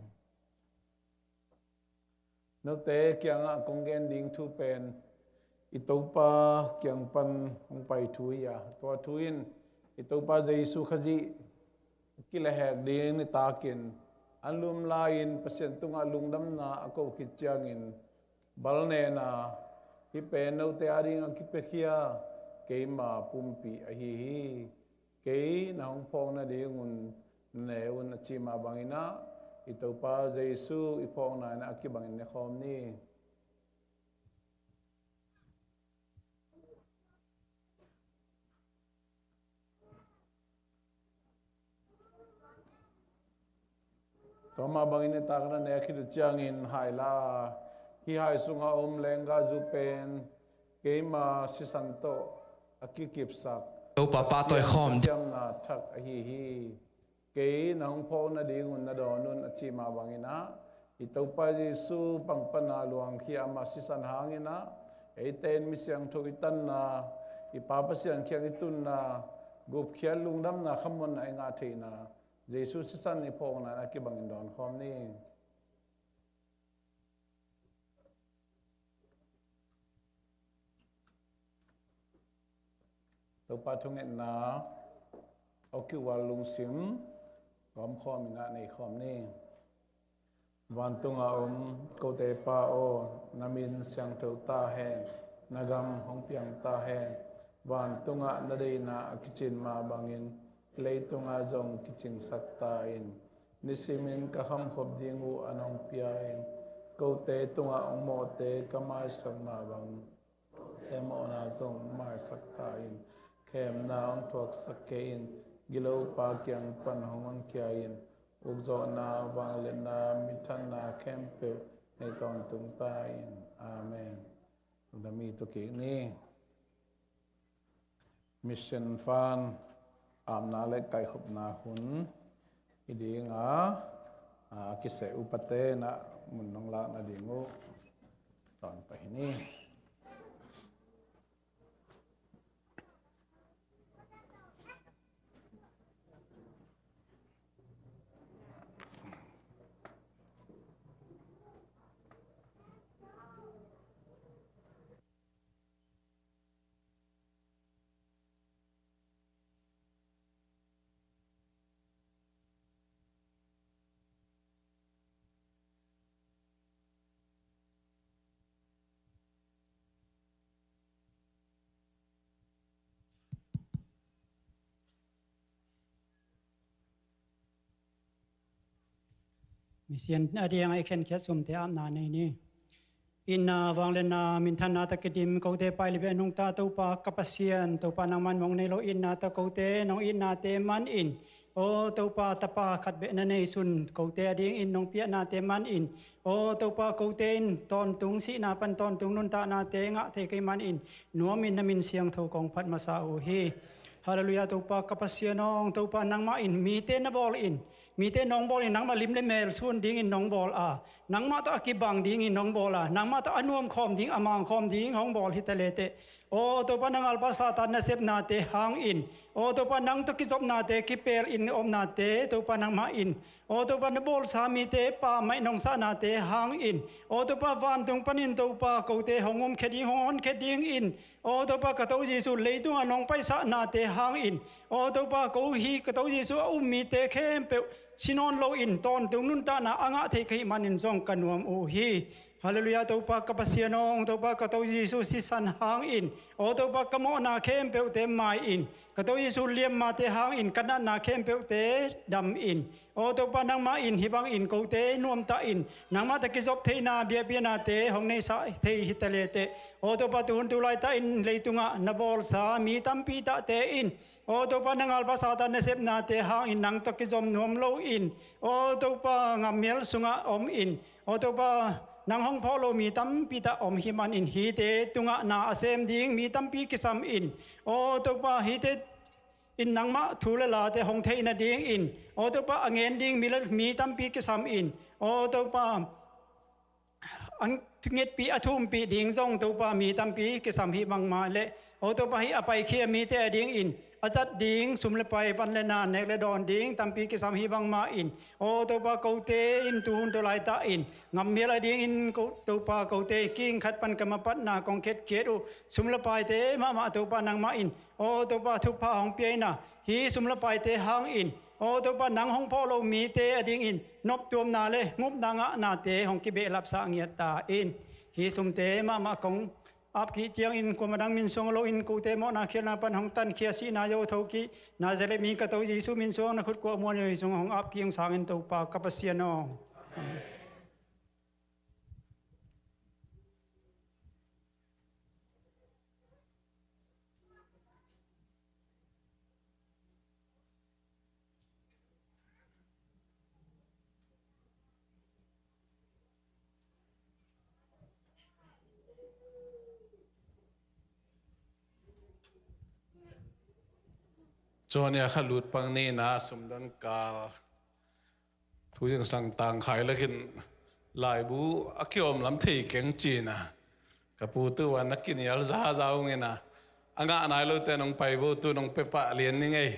Note kiangah kong gen ding thu pen i Topa kiang pan hong pai thu hi a, tua thu in i Topa Jesu Khazih kilehhek ding nitakin an lum lai-in Pasian tungah lungdamna a koh khit ciangin bal nena, hih pen note ading a kipiakhia keima pumpi ahi hi. Kei na hong phawk nadingun na ne un, a ci mah bangin ah i Topa Jesu i phawkna in ah a kibangin nekhawm ni. Tua mah bangin nitak na nek khit uh ciangin hai la, hih hai sungah om lenggah zu pen keima sisan tawh a kikipsak Topa pa tawi khawm ding. Ciamna thak ahi hi. Kei na hong phawk nadingun na dawn un, a ci mah bangin ah i Topa Jesu pangpana luangkhia ama sisan hangin ah eite in mi siangtho i tanna, i Pa Pasian kiang i tunna, gupkhiat lungdamna khamuanna i ngah theihna Jesu sisan i phawkna in a kibangin dawn khawm ni. Topa thungetna awkiual lungsim gawmkhawm in ah nei khawm ni. Vantunga om kote Pa aw, na min siangtho ta hen, na gam hong piang ta hen. Vantungah na deihna a kicin mah bangin leitunga zong kicingsak ta in. Nisimin ka khamkhop ding uh an hong pia in, kote tungah hong mawhte ka maisak mah bang, kote mawhna zong maisak ta in. Khemna hong thuaksak kei in, gilopa kiang pan hong honkhia in, ukzawhna, vangliatna, minthanna khempeuh nei tawntung ta in. Amen. Lungdam i tu kik ni. Mission Fund apna le kaihkhopna hun hi ding a, a kiseh upate in ah mun nong lak nading uh tawn pah hi ni. Mission a ding a i khenkhiat sumte apna nei ni. Itna, vangliatna, minthanna tawh kidim kote pai libian nungta Topa ka Pasian, Topa nangman mong nei lo itna tawh kote nong itnate man in. Aw Topa, tapa khat beh na neisun kote a dingin nong piahnate man in. Aw Topa, kote in tawntung sihna pan tawntung nuntaknate ngah thei kei man in. Nuamin na min siangtho kong phat masa uh hi. Halleluiah, Topa ka Pasian aw, Topa nangmah in mite na bawl in. mite nong bawl in nangmah lim le mel sun dingin nong bawl a, nangmah tawh a kibang dingin nong bawl a, nangmah tawh a nuamkhawm ding, a mangkhawm ding hong bawl hi ta leteh, aw Topa, na ngalpa Satan nasepnate hangin, aw Topa, nang tawh kizopnate kipel in omnate Topa nangmah in, aw Topa, na bawlsa mite pammaih nong sahnate hangin, aw Topa, vantung panin Topa kote hong umkhia ding, hong honkhia dingin, aw Topa, ka To Jesu, leitungah nong paisahnate hangin, aw Topa, ko hi ka To Jesu a um mite khempeuh si nawn loin tawntung nuntakna a ngah thei ka hih manin zong ka nuam uh hi. Halleluiah. Topa ka Pasian aw, Topa ka To Jesu sisan hangin, aw Topa, ka mawhna khempeuhte mai-in, ka To Jesu liammate hangin ka natna khempeuhte dam in, aw Topa, nangmah in hih bangin kote nuamtah in, nangmah tawh kizop theihna biakpiaknate hong neihsa thei hi ta leteh, aw Topa, tuhun tu laitah in leitungah na bawlsa mi tampi tahte in, aw Topa, na ngalpa Satan nasepnate hangin nang tawh kizom nuam loin, aw Topa, ngammial sungah om in, aw Topa, nang hong phawk lo mi tampi tah om hih manin hihte tungah na a sem ding mi tampi kisam in, aw Topa, hihte in nangmah thu le late hong theih nadingin, aw Topa, a ngen ding mi le mi tampi kisam in, aw Topa, a ngetpih a thumpih ding zong Topa mi tampi kisam hih bangmah leh, aw Topa, hih a paikhia mite adingin a zat ding sum le pai, van le na, nek le dawn ding tampi kisam hih bangmah in, aw Topa, kote in tuhun tu laitah in ngammial adingin ko, Topa, kote king khat pan ka mapatna kong khetkhiat uh sum le paite mahmah Topa nangmah in, aw Topa, thupha hong pia in a, hih sum le paite hangin, aw Topa, nang hong phawk lo mite adingin noptuamna le ngupna ngahnate hong kibehlapsa ngiat ta in. Hih sumte mahmah kong ap kik ciangin kuamah dang min suang loin kote mawhna khialhna pan hong tankhia, sihna zo thokik, Nazareth mi ka To Jesu min suang na khut kuah muan zo hi sungah hong ap kik ung sangin Topa ka Pasian aw. Amen. Chuan a kha lut pang ni na sumdon kal thu zingsang tangkhai lakin laibu a kiawm lam thei keng cina ka pu tu a na kinial zaza ung ina a ngah nai lote nong pai vo tu nong pe pah lian ni ngei.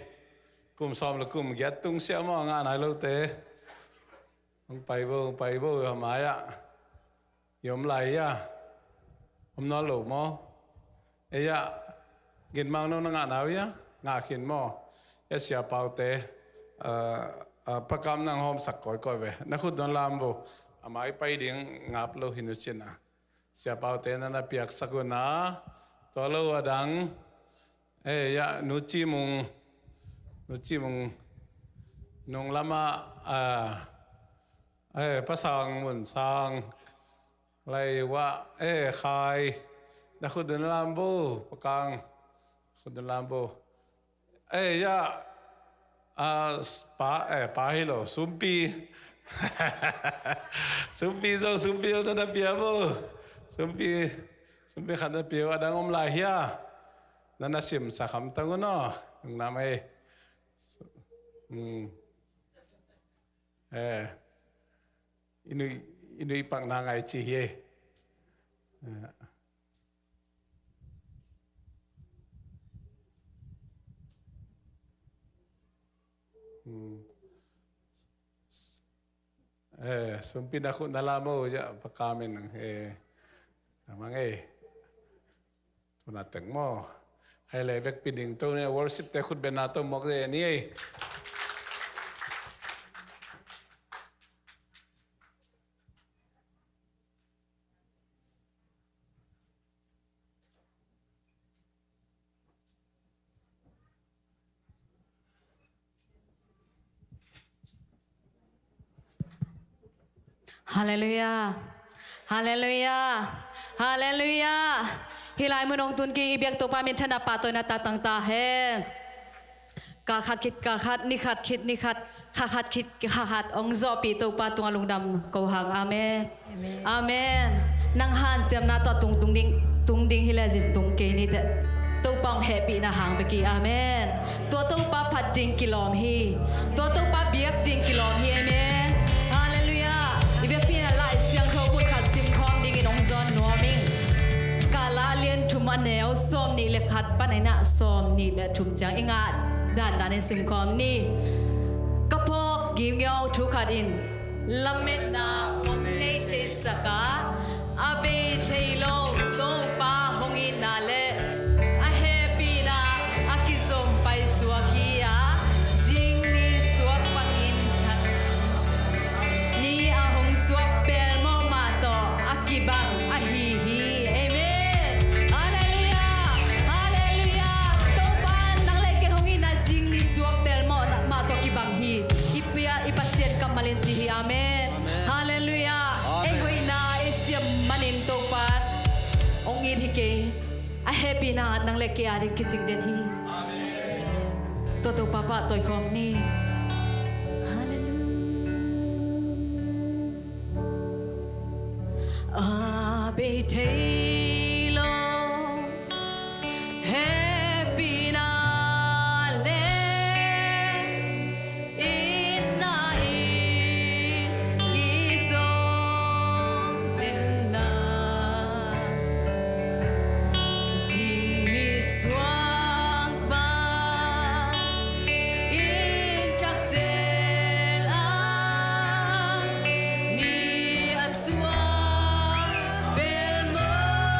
Kum sawm le kum giat tung siah maw a ngah nai lote. Hong pai vo, hong pai vo, a mai ah i om lai hi a. Om nawn lo maw? Ei ah, gin mang no na ngah nau hi a, ngah khin maw? E sia paute, ah, ah, pakam nang hawmsak kawikawi ve. Na khut don lam vo, a mai pai ding ngap lo hi nu cin a. Sia paute na na piaksak un a, tua lo a dang. Eh, ya, Nu Ci Mung, Nu Ci Mung, nung lama, ah, eh, Pa Sang Mun Sang, Lai Wah, eh, Khai, na khut dun lam bo, Pa Kang, khut dun lam bo. Eh, ya, ah, s-, pa, eh, pa hi lo, Sumpi. Sumpi zo, Sumpi zo, na na pia bo. Sumpi, Sumpi khat na pia, a dang om lai hia. Na na sim sa kham tang un aw. Nung nam ei. Hmm. Eh. I nui, i nui pakna ngai ci hi ei. Eh. Hmm. Eh, Sumpi na khut na la mo, ya, Pa Kang in, eh, amang ei. Tuna teng maw. Hei le vekpi ding tuni worship te khut beng na to mawk ze ni ei. Halleluiah. Halleluiah. Halleluiah. Hih lai mun hong tun kik i biak Topa minthanna pahtawina tatang ta hen. Kal khat khit kal khat, ni khat khit ni khat, kha khat khit kha khat hong zawhpih Topa tungah lungdam ko hang. Amen. Amen. Amen. Nang hanciamna tawh tung, tung ding, tung ding hi le zin tung kei ni teh. Topa hong hehpihna hang bek hi. Amen. Tua Topa phat ding kilawm hi. Tua Topa biak ding kilawm hi. Amen. Halleluiah. I biakpi-in ah Lai Siangtho mun khat simkhawm dingin hong zawn nuam ing. Kala lian thum a neu sawmnih le khat pan a neu sawmnih le thum ciang i ngah dandan in simkhawm ni. Ka phawk gimgim thu khat in lametna hong nei theisak a, a bei thei lo Topa hong itna le a hehpihna a kizom paisuak hi a, zing ni suak bangin thak ni a hong suak pelmawh mah tawh a kibang ahi hi. Amen. Halleluiah. Halleluiah. Topa nang le kei hong itna zing ni suak pelmawh mah tawh kibang hi. I pia, i Pasian kammal in ci hi. Amen. Amen. Halleluiah. Amen. Ei hoihna ei siam manin Topa hong it hi kei. A hehpihna nang le kei a ding kicing den hi. Amen. Tua Topa pahtawi khawm ni. Halleluiah. A bei thei lo hehpihna le itna i kizom denna, zing ni suak bangin thak zel a, ni a suak pelmawh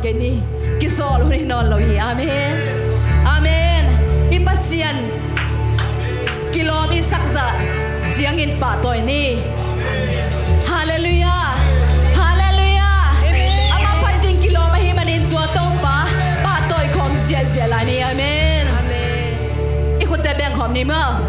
Kei ni, kisawl hun hi nawn lo hi. Amen. Amen. I Pasian kilawm i sakzah ciangin pahtawi ni. Halleluiah. Halleluiah. Amen. Amah pan ding kilawm ahih manin tua Topa pahtawi khawm ziahziah lai ni. Amen. Amen. I khutte beng khawm ni maw.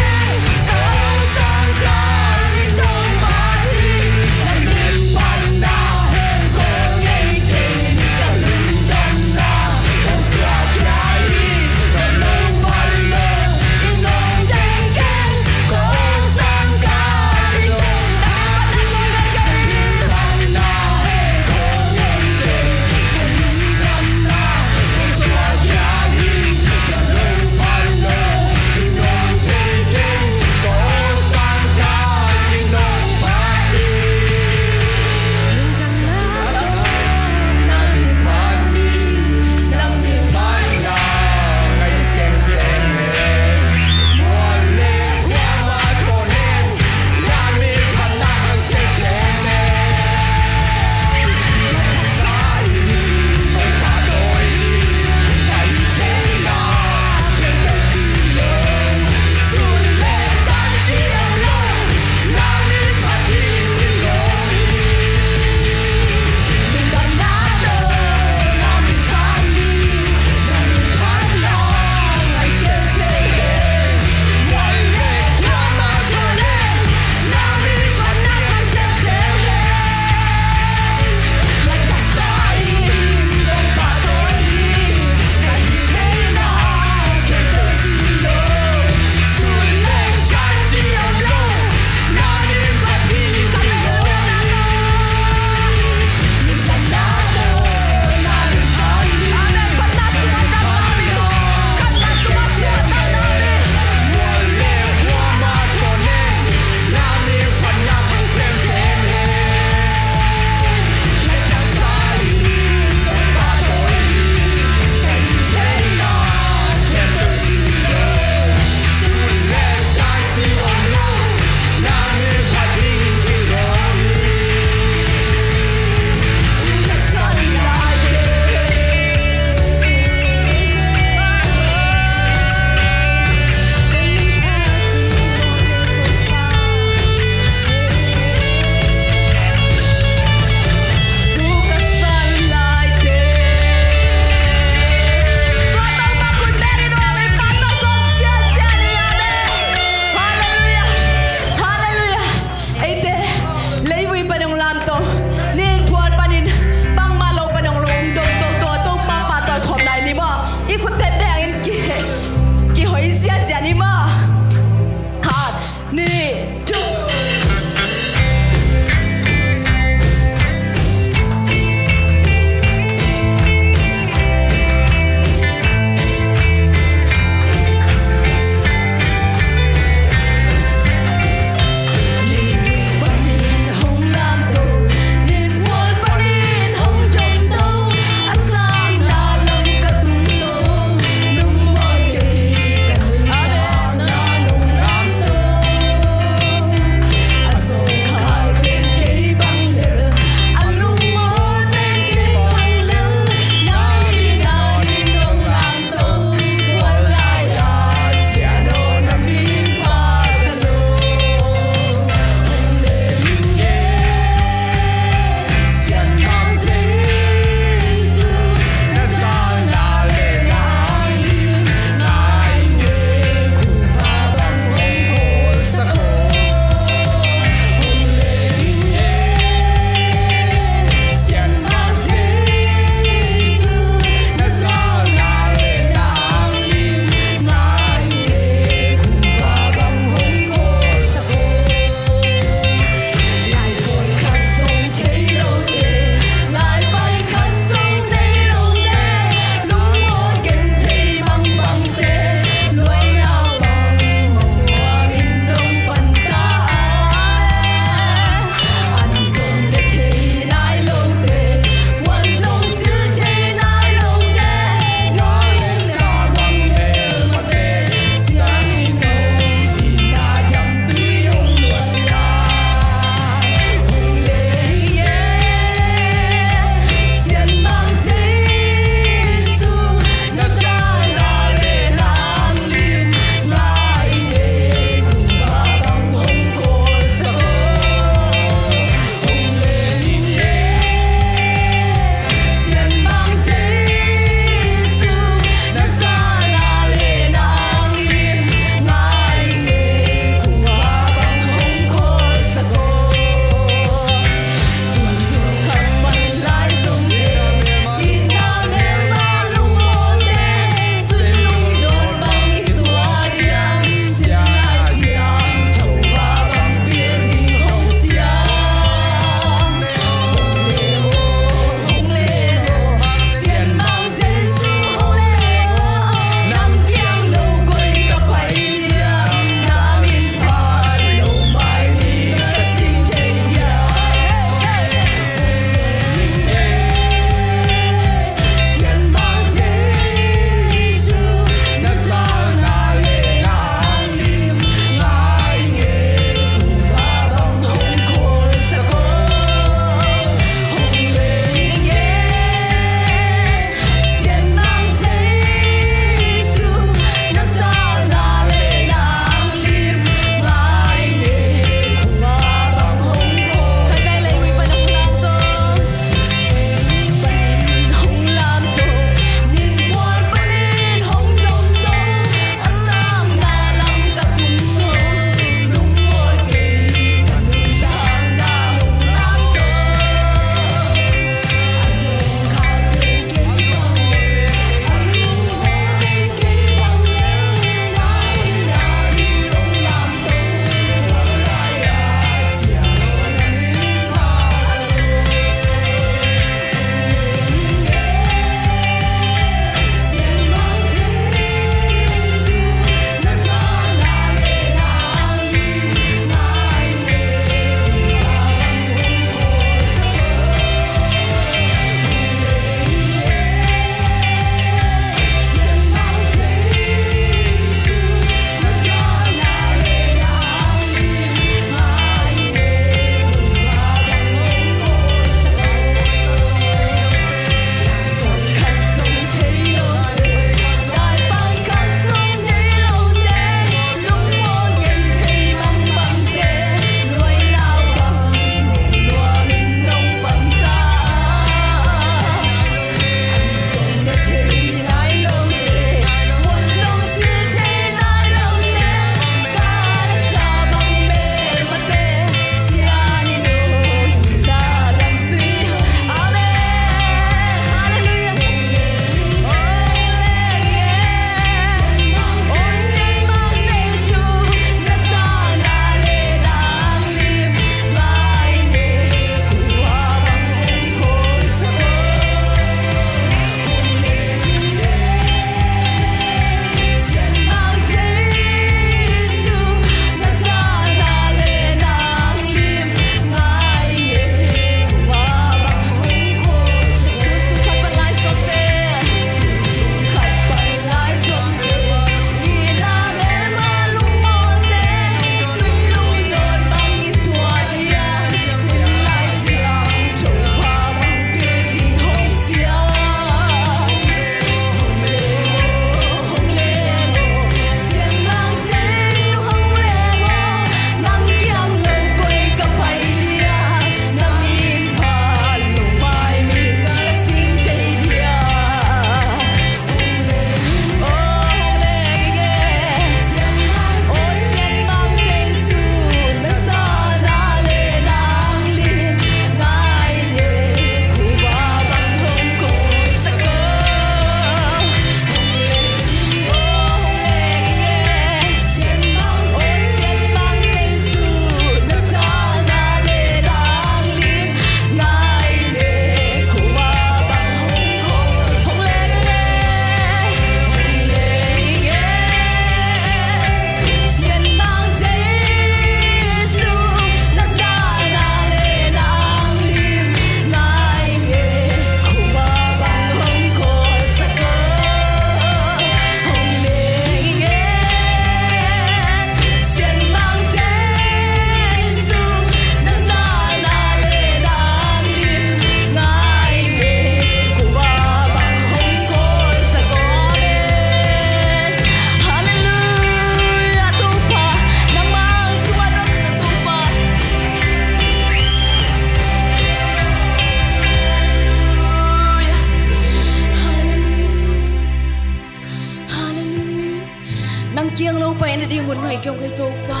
Mun nuai kei ung ei Topa.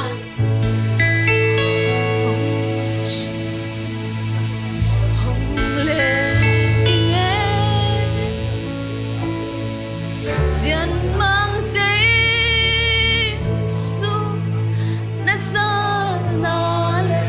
Hong le i nge sian mang Jesu na sa na le.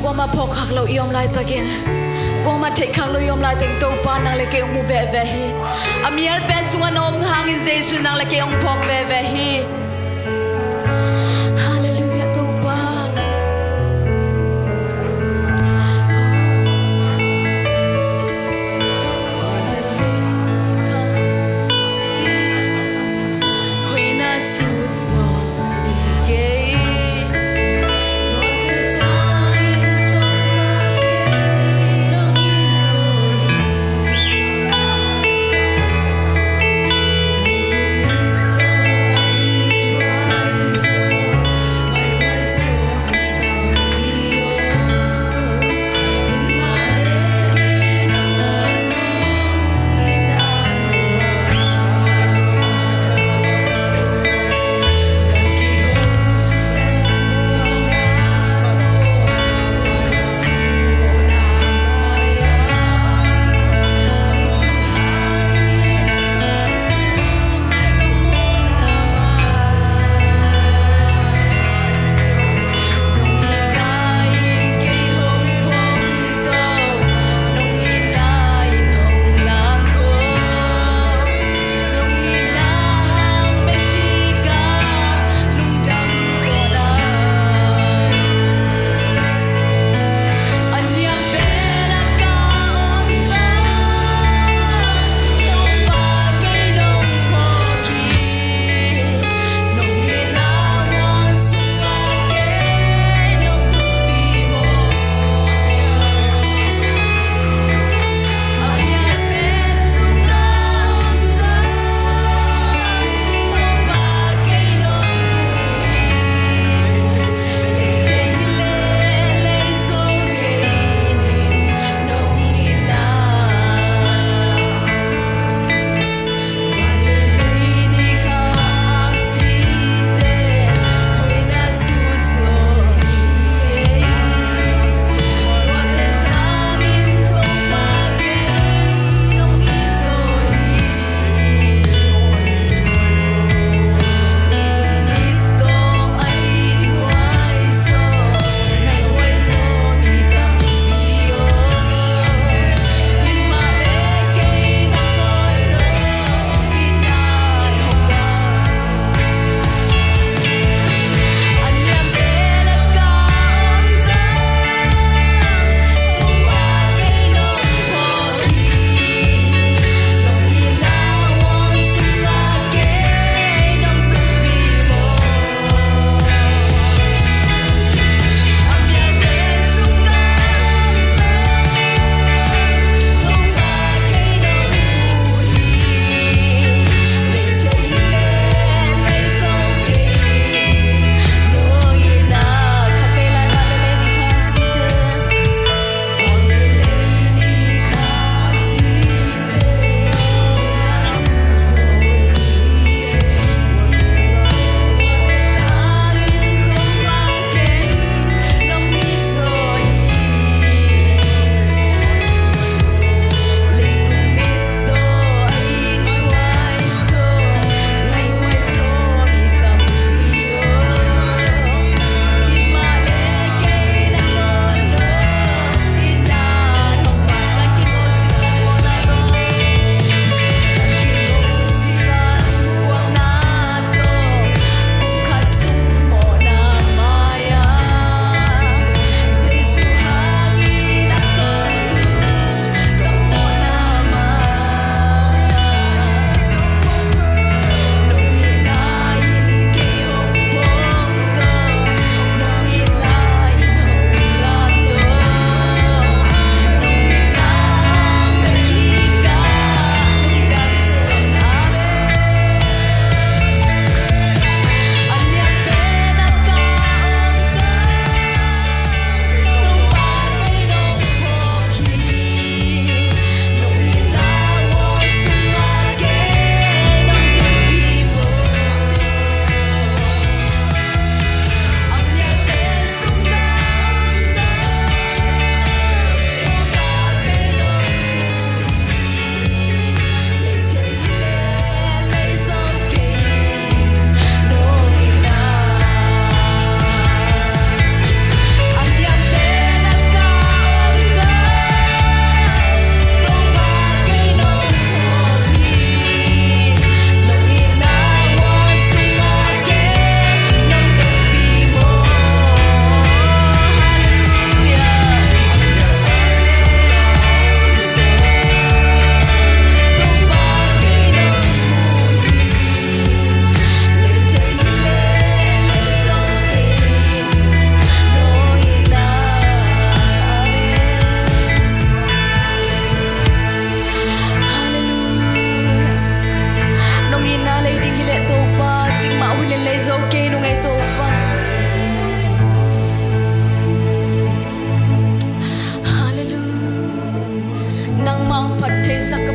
Kuamah phawk khak lo i om laitakin, kuamah theih khak lo i om laitakin Topa nang le kei hong mu veve hi. A mial pen sungah na om hangin Jesu nang le kei hong phawk veve hi. Halleluiah Topa.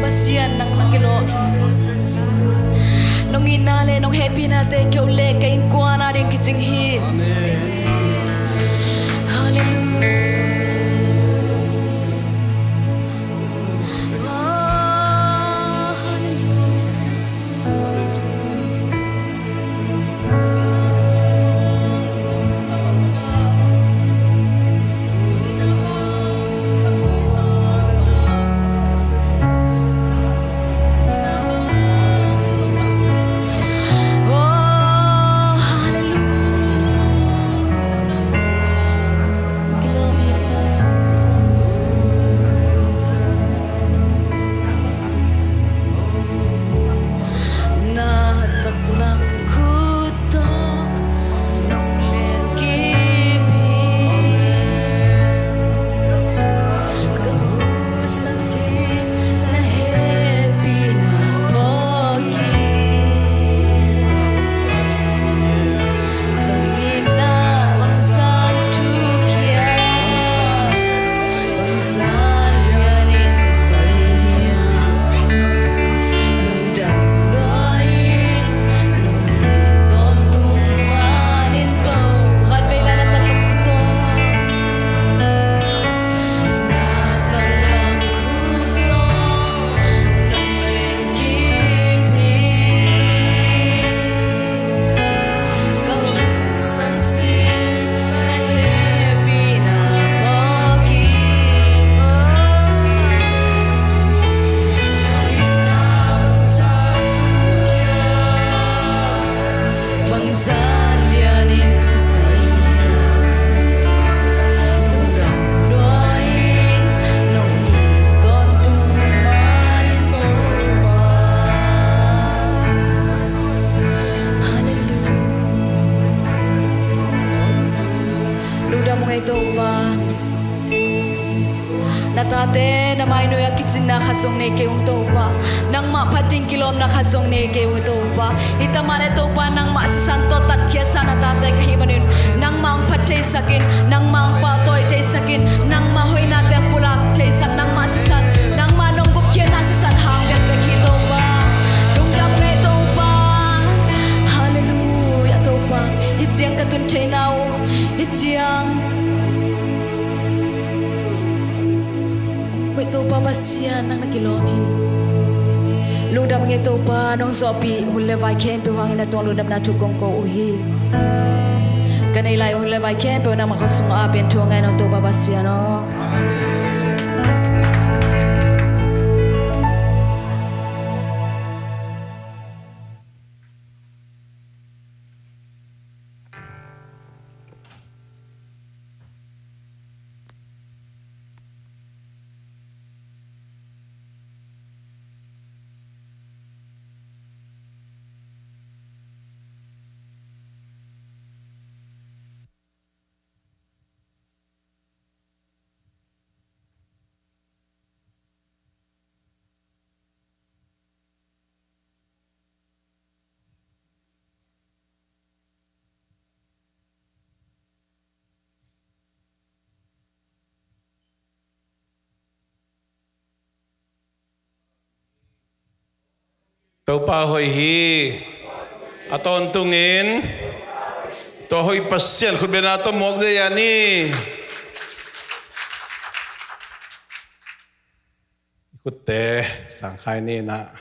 Pasian nang na kilawm hi. Nong itna le nong hehpihnate kei uh le ka innkuan ading kicing hi. Halleluia. Na taklam khut tawh nong len kim hi. Ka husan sim na hehpihna phawk hi. Nong itna bangzah thuk hiam? Bangzah lianin sa hiam? Nong dam lua in, nong it tawntung manin Topa. Khatvei lai na taklam khut tawh. Na taklam khut tawh nong len kim hi. Ka husan sim na hehpihna phawk hi. Bangzah lianin sa hiam? Nong dam lua in, nong it tawntung manin Topa. Halleluia. Lungdam ung ei Topa. Na tate na mai nuai-ah kicinna khat zong nei kei ung Topa. Nangmah phat ding kilawmna khat zong nei kei ung Topa. Hi ta mah leh Topa, nangmah sisan tawh tatkhiatsa na tate ka hih manin, nangmah hong phat theisak in, nangmah hong pahtawi theisak in, nangmah hoihnate hong pulak theisak, nangmah sisan, nangmah nong gupkhiatna sisan hang bekbek hi Topa. Lungdam ung ei Topa. Halleluia Topa. Hih ciang ka tun theihna uh, hih ciang Hoih Topa Pasian, nang na kilawm hi. Lungdam ung ei Topa, nong zawhpih hun le vai khempeuh hangin na tungah lungdamna thu kong ko uh hi. Ka neih lai hun le vai khempeuh nangmah kha sungah a pen thu a ngai nong Topa Pasian aw. Topa hoih hi. A tawntungin tua hoih Pasian khutbetna tawh muak zia ni. I khutte sangkhai ni na.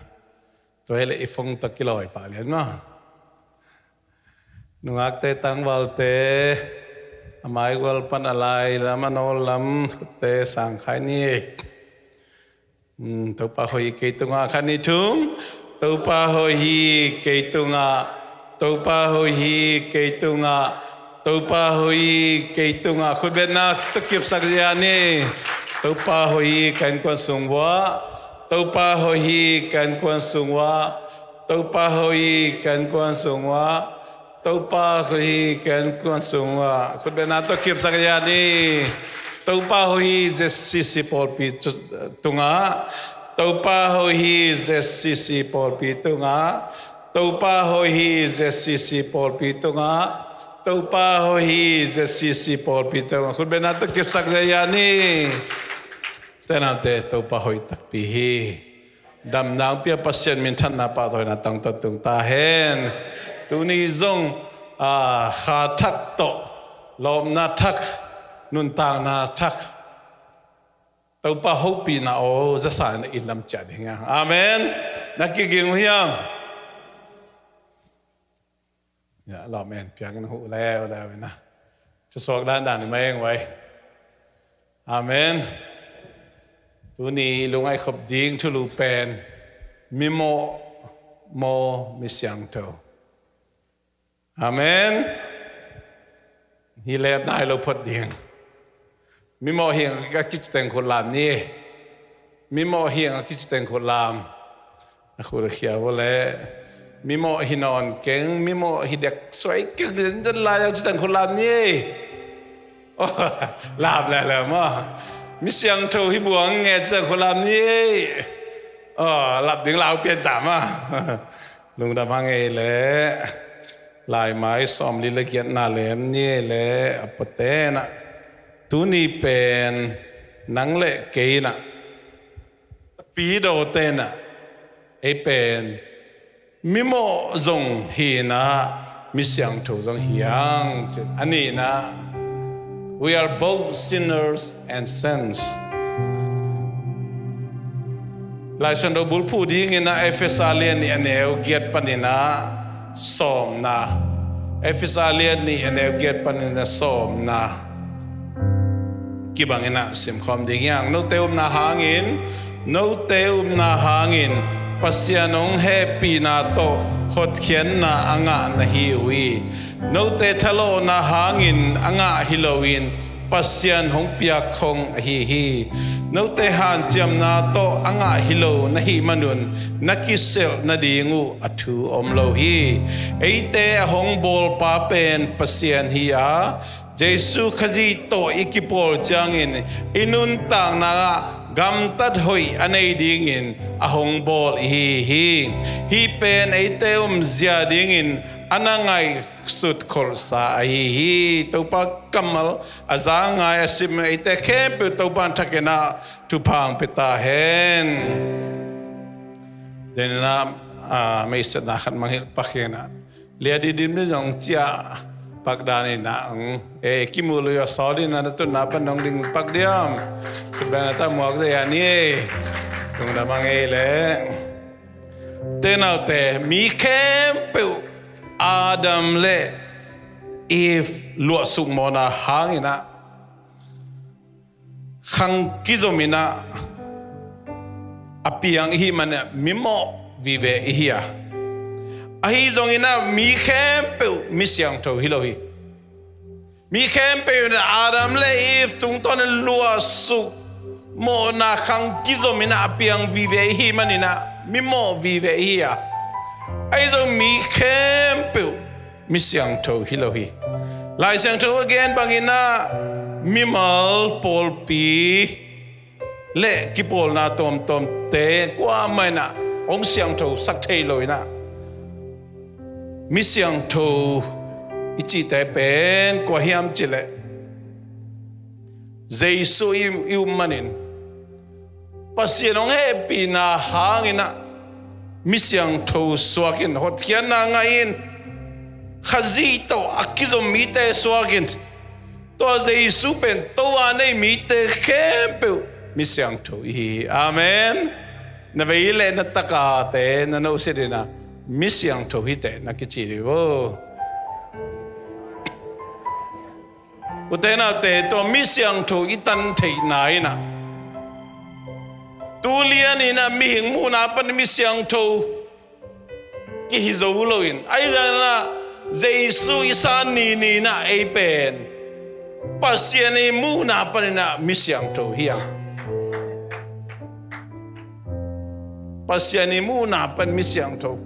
Tua hi leh i phone tawh kilawi pah lian maw. Nungakte tangvalte, a maigual pan a lai lam a nawl lam khutte sangkhai ni. Hmm, Topa hoih hi kei tungah khat ni thum. Topa hoih hi kei tungah. Topa hoih hi kei tungah. Topa hoih hi kei tungah. Khutbetna tawh kipsak zia ni. Topa hoih hi ka innkuan sung uah. Topa hoih hi ka innkuan sung uah. Topa hoih hi ka innkuan sung uah. Topa hoih hi ka innkuan sung uah. Khutbetna tawh kipsak zia ni. Topa hoih hi Z C C pawlpi tungah. Topa hoih hi Z C C pawlpi tungah. Topa hoih hi Z C C pawlpi tungah. Topa hoih hi Z C C pawlpi tungah. Khutbetna tawh kipsak zia ni. Tenante Topa hoih takpi hi. Damna hong pia Pasian minthanna pahtawina tangtawn tung ta hen. Tuni zong, ah, kha thak tawh, lawpna thak, nuntakna thak, Topa hopihna aw zasa in lam ciah ding hi hang. Amen. Na kiging uh hiam? Ya, lawm en piangin huh leuleu ina. Thusuak dandan i mai eng vai. Amen. Tuni i lungngaih khop ding thulu pen mimawh maw, mi siangtho? Amen. Hi lep nai lo phot ding. Mimawh hi hang a kici teng khut lam ni. Mimawh hi hang a kici teng khut lam. A khut a khia vua leh, mimawh hi nawn keng, mimawh hi dek suai keng, zen zen lai a ci teng khut lam ni. Oh, lam leuleu maw. Mi siangtho hi buang nge ci teng khut lam ni. Oh, lap ding lau pian ta maw. Lungdam hang ei leh, laimai sawmli le giatna lem ni ei leh, a puaten ah, tuni pen nang le kei in ah, pi dawten ah, ei pen mimawh zong hi in ah, mi siangtho zong hi hang. Cin a nihna, we are both sinners and saints. Lai Siangtho bulphuh dingin ah Efesa lian nih a neu giat panin ah sawmna. Efesa lian nih a neu giat panin ah sawmna kibangin ah simkhawm ding hi hang. Note upna hangin, note upna hangin Pasian hong hehpihna tawh hotkhiatna a ngah na hi uh hi. Note thalawhna hangin a ngah hi loin Pasian hong piak khong ahi hi. Note hanciamna tawh a ngah hi lo na hih manun na kiselh nading uh a thu om lo hi. Eite a hong bawlpa pen Pasian hi a, Jesu Khazih tawh i kipawl ciangin i nuntakna ah gamtat hoih a nei dingin a hong bawl i hi hi. Hih pen eite umzia dingin a na ngaihsut kholhsa ahi hi. Topa kammal a za ngai a sim eite khempeuh Topa in thakin ah thupha hong pia ta hen. Denina, ah, meisatna khat mangngilh pak hi in ah, lia didim ni zong ciah pak dan in ah, eh, kimu lo a sawl in ah, na tutna pan dong ding pak diam. Kibang a ta muak zia ni. Lungdam hang ei leh. Te naute, mi khempeuh Adam le Eve luahsuk mawhna hangin ah khang kizom in ah a piang i hih manin ah mimawh vive i hi a, ahi zongin ah mi khempeuh mi siangtho hi lo hi. Mi khempeuh in ah Adam le Eve tungtawnin luahsuk mawhna khang kizom in ah a piang vive i hih manin ah mimawh vive i hi a, ahi zong mi khempeuh mi siangtho hi lo hi. Lai Siangtho a gen bangin ah mimal, pawlpi le kipawlna tuamtuamte kuamah in ah hong siangtho sak thei lo in ah, mi siangtho i cihte pen kua hiam cih leh Jesu i, i um manin Pasian hong hehpihna hangin ah mi siangtho suak in, hotkhiatna ngah in, Khazih tawh a kizom mite suak in, tua Jesu pen Topa nei mite khempeuh mi siangtho i hi hi. Amen. Na vei le na takate na nohsit in ah mi siangtho hi teh na kici dih vo. Ute naute, tua mi siangtho i tan theihna in ah, tu lian in ah mihing muhna pan mi siangtho kihi zo loin, ahi zongin ah Jesu i san ni ni in ah ei pen Pasian i muhna panin ah mi siangtho hi hang. Pasian i muhna pan mi siangtho.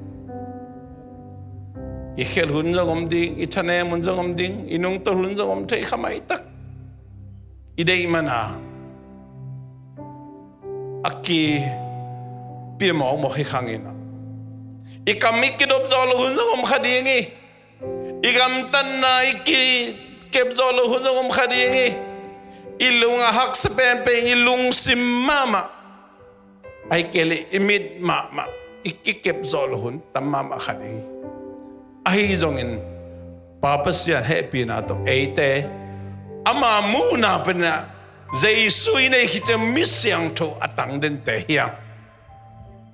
I khelh hun zong om ding, i thanem hun zong om ding, i nungtolh hun zong om thei kha maitak. I deih man a, a kipia mawkmawk hi khang in ah, i kam i kidop zawh loh hun zong om kha ding hi. I gamtatna i kikep zawh loh hun zong om kha ding hi. I lung a haksa penpen, i lungsim mahmah, Ahih kei leh i mit mahmah, i kikep zawh loh hun tam mahmah khat hi. Ahi zongin Pa Pasian hehpihna tawh eite ama muhna panin ah Jesu i neih khit ciang mi siangtho a tang dente hi hang.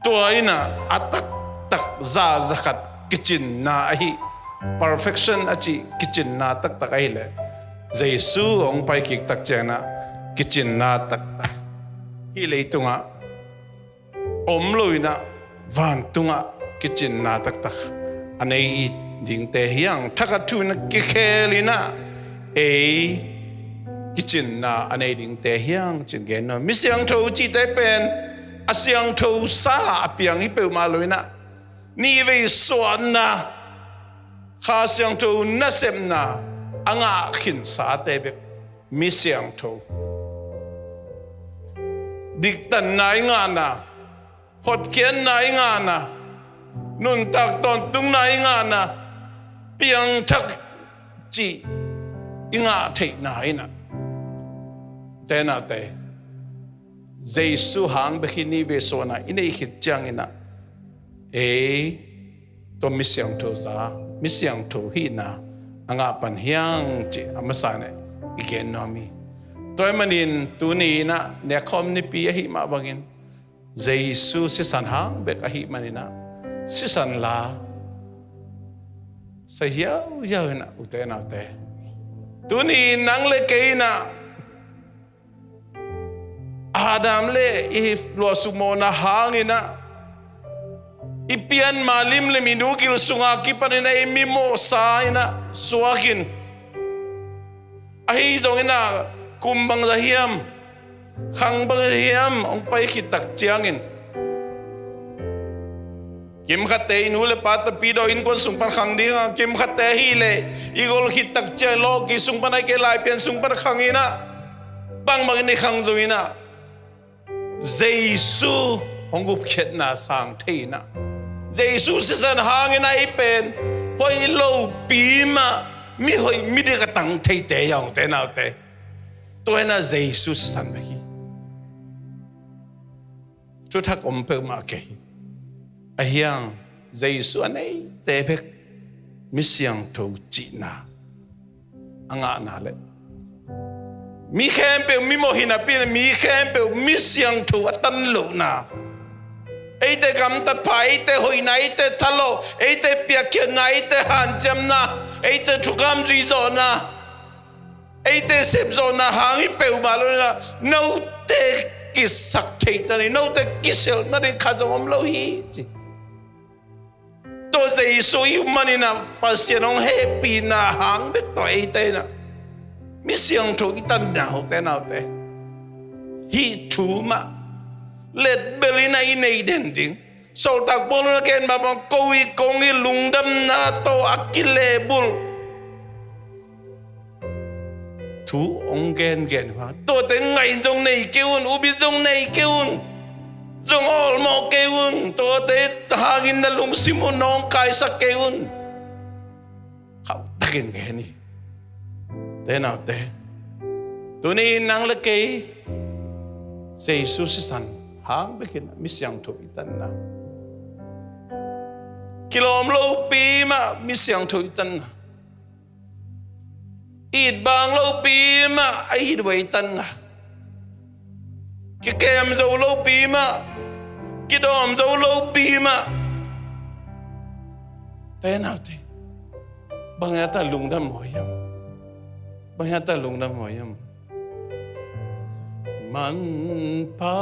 Tua in ah a taktak za, za khat kicinna ahi, perfection a cih kicinna taktak ahih leh, Jesu hong pai kik tak ciangin ah kicinna taktak, hih leitungah om lo in ah vantungah kicinna taktak a nei dingte hi hang. Thakhat thu in ah kikhel in ah ei kicinna a nei dingte hi hang ci-in gen nuam. Mi siangtho cihte pen a siangtho sa a piang hi peuhmah lo in ah, nihvei suahna, Kha Siangtho nasepna a ngah khinsate bek mi siangtho. Diktanna i ngahna, hotkhiatna i ngahna, nuntak tawntungna i ngahna, piangthak cih i ngah theihna in ah, ute naute, Jesu hang bek hi nihvei suahna i neih khit ciangin ah, ei, tua mi siangtho za, mi siangtho hihna a ngah pan hi hang cih a masa in ah i gen nuam hi. Tua ahih manin tuni in ah nekkhawm nipi ahih mah bangin, Jesu sisan hang bek ahih manin ah, sisan la sa hiauhiau in ah, ute naute, tuni nang le kei in ah Adam le Eve luahsuk mawhna hangin ah, i pian ma limlim i nu gil sunga kipanin ah ei mimawhsa in ah suak in, ahi zongin ah kum bangzah hiam, khang bangzah hiam hong pai khit tak ciangin, kimkhatte i nu le pa tapidawh innkuan sung pan khang ding a, kimkhatte ahih leh i gol khit tak ciang lawki sung pan, ahih kei leh Laipian sung pan khang in ah, bangbang in i khang zongin ah, Jesu hong gupkhiatna sang thei in ah, Jesu sisan hangin ah ei pen hoih lopi mah, mihoih midik a tang theite hi hang, ute naute. Tua in ah Jesu sisan bek hi. Thuthak om peuhmah kei hi. Ahi hang Jesu a neite bek mi siangtho cihna a ngahna le mi khempeuh, mimawh hi napi in ah mi khempeuh mi siangtho a tan lohna, eite gamtatpha, eite hoihna, eite thalawh, eite piakkhiatna, eite hanciamna, eite thukam zuihzawhna, eite sepzawhna hang hi peuhmah lo in ah, note kisak theihtan hi, note kiselh nading khat zong om lo hi, ci. Tua Jesu i hih manin ah Pasian hong hehpihna hang bek tawh eite in ah mi siangtho i tanna, ute naute, hih thu mah letbel in ah i neih den ding. Sawltak Paul in a gen mah bang, ko i kong i lungdamna tawh a kilehbulh thu hong gengen uh a, tuate ngaih in zong nei kei un, up in zong nei kei un, zong awlmawh kei un, tuate hangin na lungsim uh nawngkaisak kei un. Khauhtakin gen hi. Ute naute, tuni in nang le kei Jesu sisan hang bekin mi siangtho i tanna, kilawm lopi mah mi siangtho i tanna, itbang lopi mah a it uh a i tanna, kikem zo lopi mah, kidawm zo lopi mah. Ute naute, bang hiam a lungdam huai hiam? Bang hiam a lungdam huai hiam? Manpha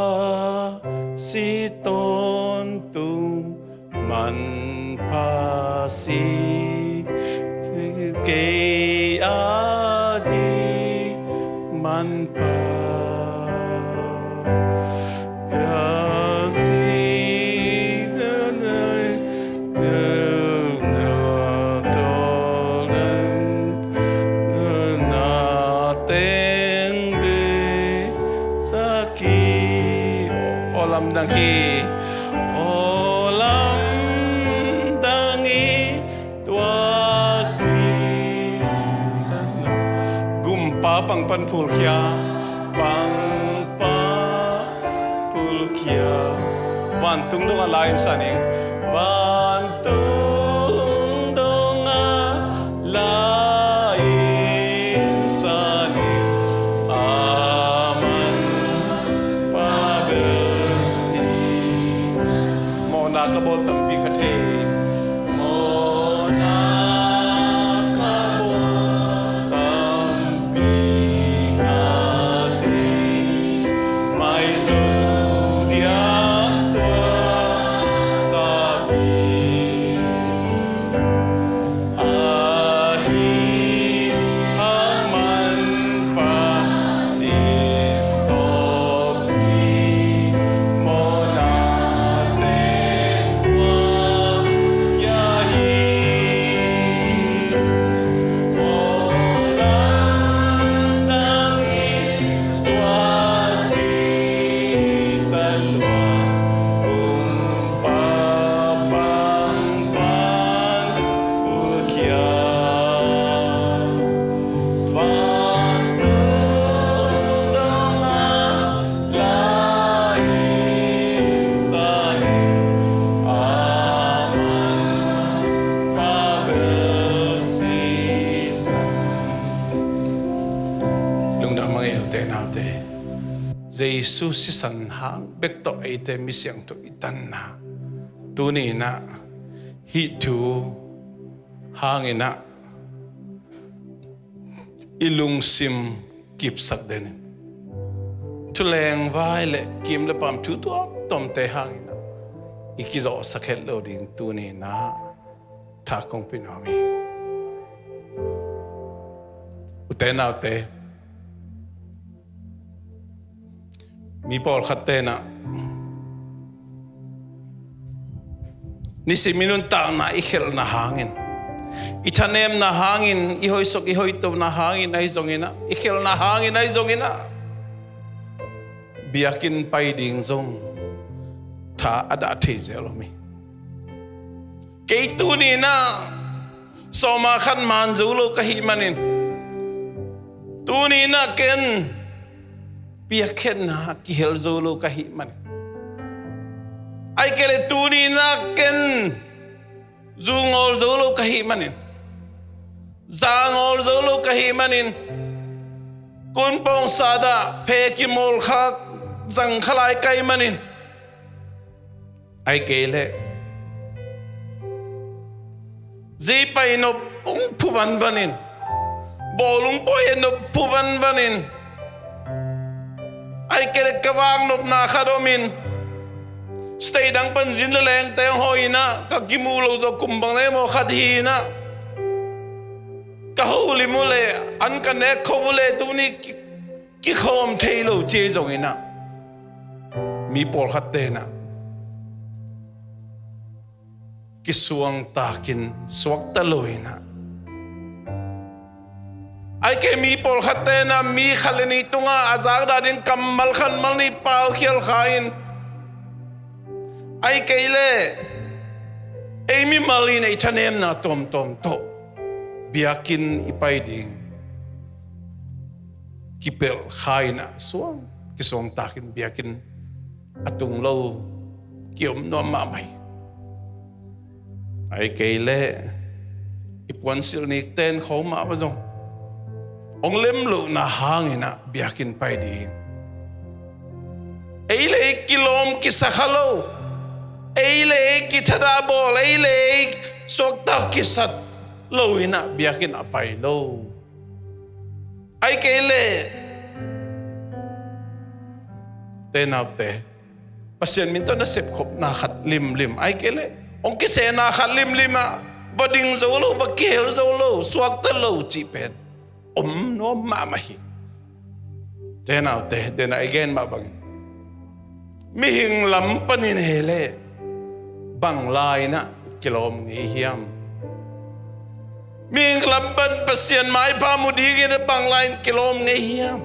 si tawntung, manpha si kei a di, manpha si na teng be saki. Aw lamdang hi, aw lamdang hi. Tua sisan gumpa pangpan phulkhia, pangpan phulkhia. Vantung dongah la-in san ing. Vantung dongah la-in san ing. Aman pa bel si. Mawhna ka bawl tampi ka thei. Mawhna ka bawl tampi ka thei. Mai zo diam tua zapi. Ahi hang man pa sim sawp si. Mawhna teng hua kia hi. Mawhna tang hi. Tua sisan luang kumpa pang pan kulkhia. Vantung dongah la-in san ing. Aman pa bel sisan. Lungdam mah ing ei, ute naute. Jesu sisan hang bek tawh eite mi siangtho i tanna, tuni in ah hih thu hangin ah i lungsim kipsak den in, thuleng vai le kim le pam thu tuamtuamte hangin ah i kizawhsak het lo ding tuni in ah tha kong pia nuam hi. Ute naute, mi pawlkhatte in ah nisim i nuntakna i khelhna hangin, i thanemna hangin, i hoihsuk i hoihtona hangin ahi zongin ah, i khelhna hangin ahi zongin ah, biakinn pai ding zong tha a dah thei zel om hi. Kei tuni in ah sawma khat man zo lo ka hih manin, tuni in ah ken piakkhiatna kihel zo lo ka hih manin, ahih kei leh tuni in ah ken zu ngawl zo lo ka hih manin, za ngawl zo lo ka hih manin, kunpawng sat ah phe kimawlkhak zang kha lai ka hih manin, ahih kei leh zi pai nop hong phu vanvan in, bawlung pawi et nop phu vanvan in, ahih kei leh ka vak nopna khat om in, state dang pan zin le lengte hong hawh in ah, ka kimu lo zawh kum bang le maw khat hi in ah, ka holim uh leh an ka nek khop uh leh tuni ki, kikhawm thei lo ci ahi zongin ah, mi pawlkhatte in ah kisuangtakin suakta lo in ah, ahih kei mi pawlkhatte in ah mi khat le nih tungah a zakdah ding kammal khat mal nih paukhial kha in, ahih kei leh ei mimal in ei thanemna tuamtuam tawh biakinn i pai ding kipelh kha in ah suang, kisuangtakin biakinn a tung lo kiom nuam mahmah hi. Ahih kei leh i puansilh nikten khawng mah bang zong hong lem lohna hangin ah biakinn pai ding, ei le ei kilawm kisa kha lo, ei le ei kithadah bawl, ei le ei suakta kisat lo in ah biakinn a pai lo. Ahih kei leh te naute, Pasian min tawh na sepkhopna khat limlim, ahih kei leh hong kisehna khat limlim ah va ding zo lo, va kihel zo lo, suakta lo cih pen om nuam mahmah hi. Te naute, te na i gen mah bangin mihing lam panin hi leh bang lai-in ah kilawm ngei hiam? Mihing lam pan Pasian maipha mu dingin ah bang lai-in kilawm ngei hiam?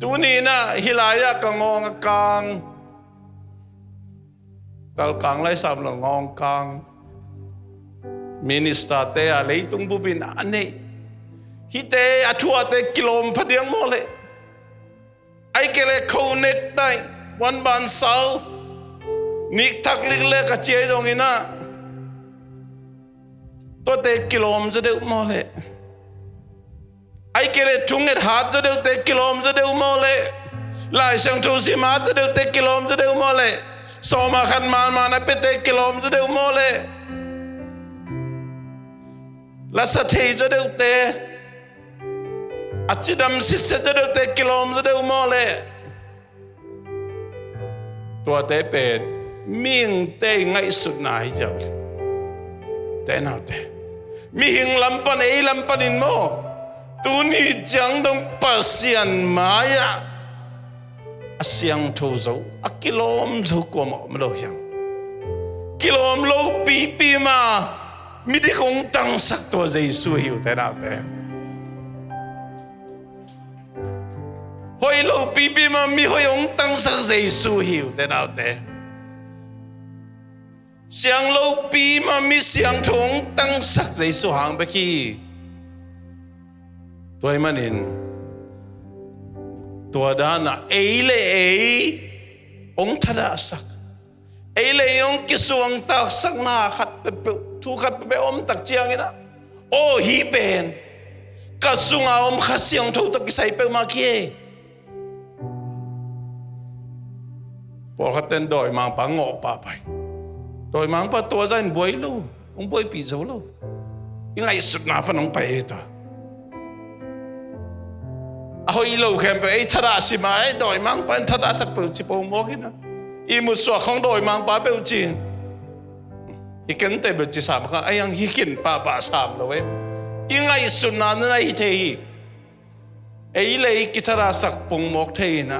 Tuni in ah hih lai-ah ka ngawng a kang, Talkang lai sam lo ngawng kang, minister-te a leitung bup in a neih, hihte a thuahte kilawm phadiak maw leh? Ahih kei leh kho nektai, puanban sau, Nikthak liklik a ciai zongin ah, tuate kilawm zaw deuh maw leh? Ahih kei leh thunget hat zaw deuhte kilawm zaw deuh maw leh? Lai Siangtho sim hat zaw deuhte kilawm zaw deuh maw leh? Sawm a khat man man a piate kilawm zaw deuh maw leh? Lasa thei zaw deuhte, a cidam sitset zaw deuhte kilawm zaw deuh maw leh? Tuate pen mihingte i ngaihsutna hi ziau hi. Te naute, mihing lam pan, ei lam panin maw, tuni ciang dong Pasian mai-ah a siangtho zo, a kilawm zo kuamah om lo hiam? Kilawm lo pipi mah midik hong tangsak tua Jesu hi uh, te naute. Hoih lo pipi mah mihoih hong tangsak Jesu hi uh, te naute. Siang lopi mah mi siangtho hong tangsak Jesu hang bek hi. Tua ahih manin tua dan ah ei le ei hong thadahsak, ei le ei hong kisuangtaksakna khat peuhpeuh, thu khat peuhpeuh om tak ciangin ah, aw, hih pen ka sunga om Kha Siangtho tawh kisai peuhmah hi. Pawlkhatte in dawimangpa ngawh pahpah hi. Dawimangpa tua zah in buai lo, hong buaipih zo lo. I ngaihsutna pan hong pai hi tua. A hoih lo khempeuh ei thadah sim a, ei dawimangpa in thadahsak peuh ci pongmawk hi na. Ihmut suak khawng dawimangpa peuh ci. Hih kente beuh ci sam kha, ei ang hih khin pahpah sam lo ei. I ngaihsutna na hi thei hi. Ei le ei kithadahsak pongmawk thei hi na.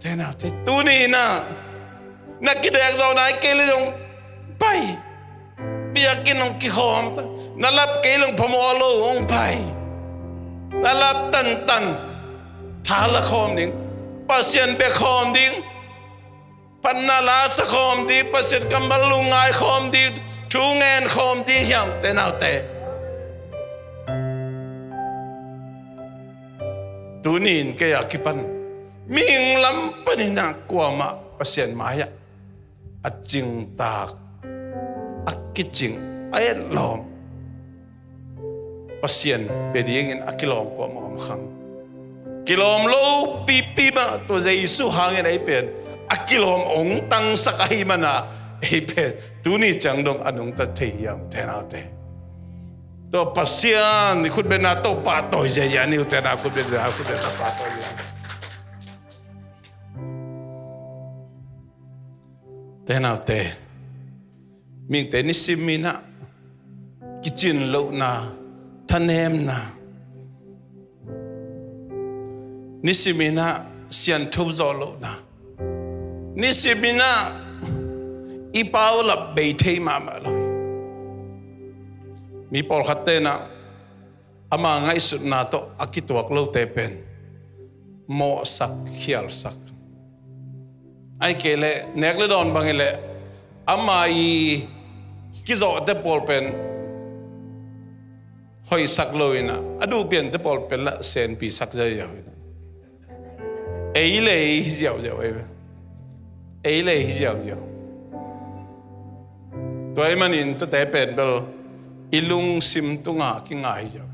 Te naute, tuni in ah na kidek zawhna hi kei le zong pai. Biakinn hong kikhawm ta. Na lap kei le hong phamawh lo hong pai. Na lap tantan. Tha la khawm ding. Pasian bia khawm ding. Phatna la sa khawm ding. Pasian kammal lungngai khawm ding. Thu ngen khawm ding hiam, te naute. Tuni in kei a kipan mihing lam panin ah kuamah Pasian mai-ah a cingtak, a kicing, a etlawm Pasian pia dingin a kilawm kuamah om kha. Kilawm lo pipi mah tua Jesu hangin ei pen a kilawm hong tangsak ahih manin ei pen tuni ciang dong a nungta thei hiam, te naute? Tua Pasian i khutbetna tawh pahtawi ziahziah ni uh, te na, khutbetna, khutbetna pahtawi ziahziah. Te naute, mihingte nisim in ah kicin lohna, thanemna, nisim in ah siangtho zawh lohna, nisim in ah i paulap bei thei mahmah lo hi. Mi pawlkhatte in ah ama ngaihsutna tawh a kituak lote pen mawhsak, khialsak, ahih kei leh nek le dawn bang hi leh ama i kizawhte pawl pen hoihsak lo in ah, a duhpiante pawl pen lah senpisak ziauziau in ah. Ei le ei hi ziauziau ei ve. Ei le ei hi ziauziau. Tua ahih manin tuate pen bel i lungsim tungah kinga hi ziau.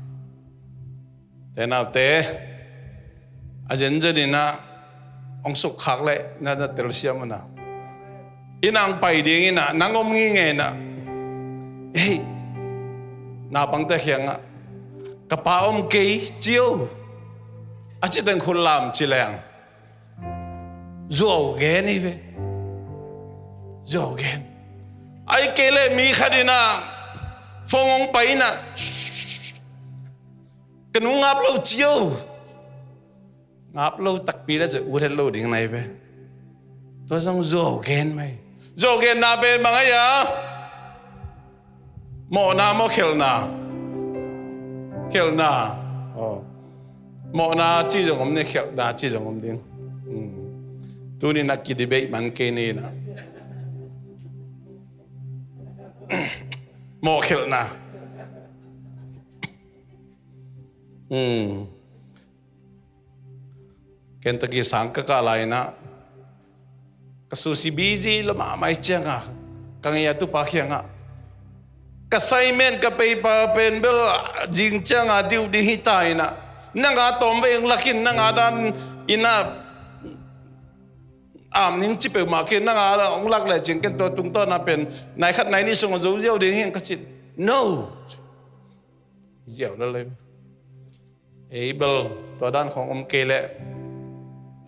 Te naute, a zenzen in ah hong sukkhak leh na, na telsiam uh na. Inn ah hong pai ding in ah nang om ngingei in ah, hei, naupangte kiangah, ka pa om kei ci o, a ci teng khut lam ci leng zuau gen hi ve. Zuau gen. Ahih kei leh mi khat in ah phone hong pai in ah, ka nu ngap lo ci o. Ngap lo takpi leh zong ut het lo ding na hi ve. Tua zong zuau gen mai. Zuau genna pen bang ahi a? Mawhna maw, khelhna? Khelhna. Aw. Mawhna ci zong om ni, khelhna ci zong om ding. Hmm. Tuni in ah kidebate man kei ni in ah. Mawh khelhna. Hmm. Kentucky sang ka kah lai in ah, Ka susi busy lo mahmah ih cianga ka ngeia tupa kiangah, ka saimen ka peipa pen bel zing cianga diu ding hita inah, nanga tawm vei hong lakin, nanga dan inah am ning ci peuhmah kei, nanga hong lak lecin ken tua tungtawna pen nai khat nai nih sung a zo ziau ding hi ing ka cin. No. Ziau lel ei. Ei bel tua dan khong om kei leh,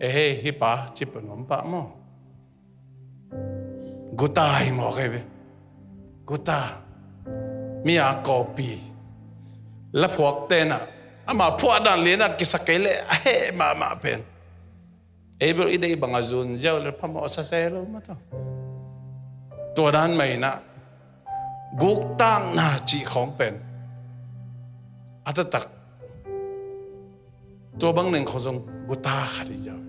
ei hei hih pa ci peuh nuam pah maw? Guta hi mawk ei ve. Guta. Mi a kawpi. La phuak tenah ama phuah dan lianah kisak kei leh a heh mahmah pen. Ei bel i deih banga zun ziau le phamawh sase lo mataw. Tua dan mah inah guktakna cih khawng pen a taktak tua bang neng khawng zong guta khat hi ziau.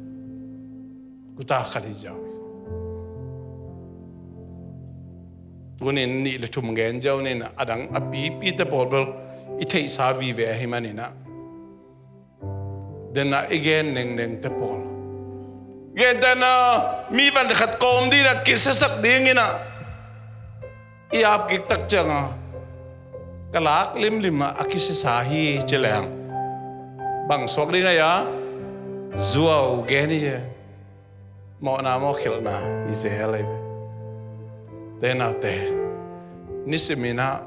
Guta khat hi ziau. Tunin nih le thum gen ziau ninah, a dang a pipite pawl bel i theihsa vive ahi maninah, denah i gen nengnengte pawl, gentehna mi van khat kawm dinah kisiasak dinginah i ap kiktak cianga ka lak limlimah a kisiasa hi ci leng bang suak ding ahi a? Zuau gen hi. Mawhna mawhkhelhna hi zel ahi ve. Te naute, nisiminah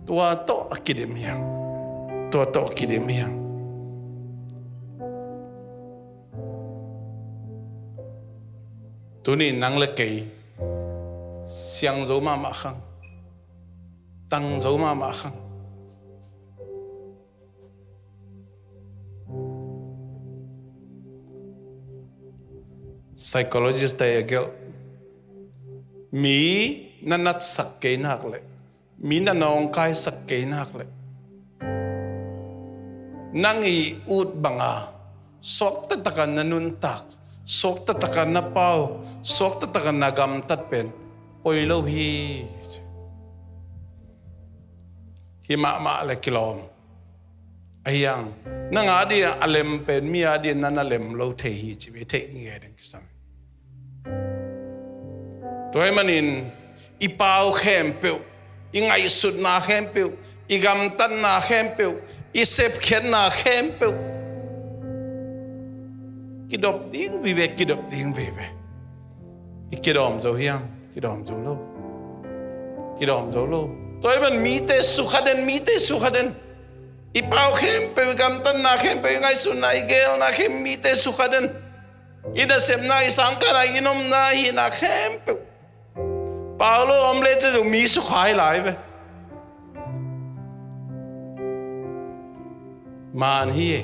tua tawh a kidim hiang. Tua tawh a kidim hiang. Tuni nang le kei siang zo mahmah khang, tang zo mahmah khang. Psychologist te a gelh, mi na natsak kei nak le, mi na nawngkaisak kei nak le, nang i ut banga suakta taka na nuntak, suakta taka na pau, suakta taka na gamtat pen poi lo hi. Hi mahmah le kilawm. Ahiang, nang a dia a lem pen mi a dia na na lem lo thei hi ci ve, theih nge ding kisam. Tua ahih manin i pau khempeuh, i ngaihsutna khempeuh, i gamtatna khempeuh, i sepkhiatna khempeuh kidop ding vive, kidop ding vive. I kidawm zo hiam? Kidawm zo lo. Kidawm zo lo. Tua ahih man mite sukha den, mite sukha den. I pau khempeuh, i gamtatna khempeuh, i ngaihsutna, i geelna khempeuh mite sukha den. I nasepna, i sangkahna, i ginomna, i hihna khempeuh pau lo om le cih zong mi sukha hi lai ve. Man hi e.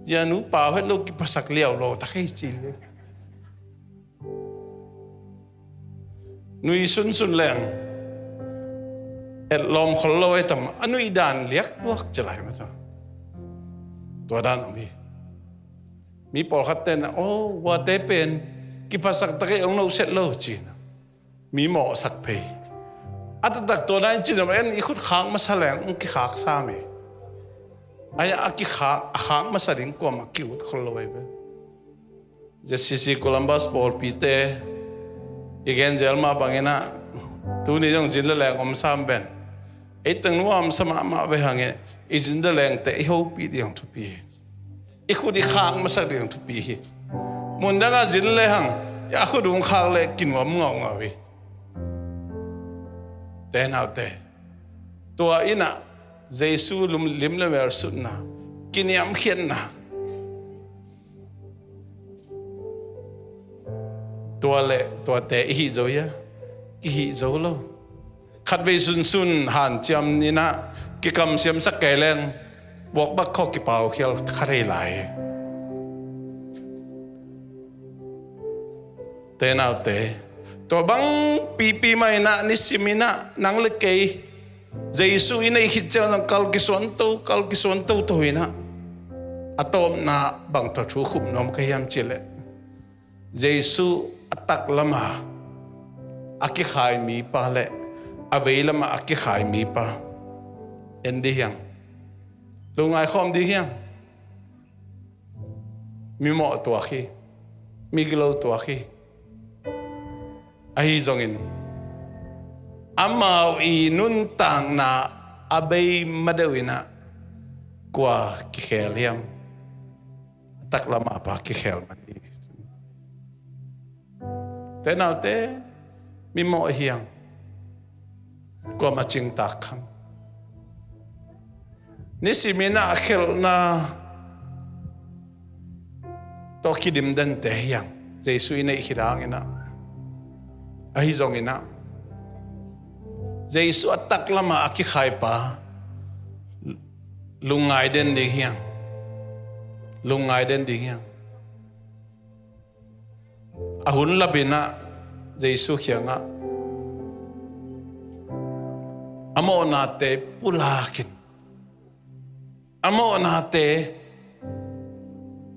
Zia nu pau het lo kiphasak liau lo tak hei ci le. Nui sunsun leng et lawm khol lo e tam, a nui dan liak luak ci lai mata. Tua dan om hi. Mi pawlkhat ten, oh, uate pen kiphasak tak e, ong no set lo ci na. Mi mawhsak phei. A taktak tua dan ci na, en i khut khak masa leng ong kikhak sam e. Ai a kikhak, a khak masa ding kuamah ki-ut khol lo ai ve. Zia C C Columbus pawlpite i gen zel mah banginah, tuni zong zin le leng om sam ben. Ei teng nuamsa mahmah ve hang e, i zin le lengte i hopih ding thupi hi. I khut i khak masak ding thupi hi. Mundangah zin le hang, a khut ung khak le kinuam ngaungau hi. Te naute, tua innah Jesu lum-, lim le mel sutna, kiniamkhiatna, tua le tuate i hih zo hia? Kihih zo lo. Khatvei sunsun hanciam innah kikamsiamsak kei leng buakbak khawh kipaukhial kha thei lai hi. Te naute, tua bang pipi mah innah, nisim innah nang le kei Jesu i neih khit ciang zong kal kisuan to, kal kisuan toto innah a tawpna bang tawh thu khup nuam ka hiam cihleh, Jesu a taklama a kikhai mipa le a veilama a kikhai mipa en dih hiang. Lungngai khawm dih hiang. Mimawh tuak hi. Migilo tuak hi. Ahi zongin amau i nuntakna a bei madeuh in ah kua kikhel hiam? A taklam a pa kikhel man hi. Te naute, mimawh hiang, kuamah cingtak khang. Nisimin ah khelhna tawh kidim dente hiang, Jesu i neih khit hangin ah. Ahi zongin ah Jesu a taklam a kikhaipa lungngai den ding hiang. Lungngai den ding hiang. A hun lapin ah Jesu kiangah a mawhnate pulakin, a mawhnate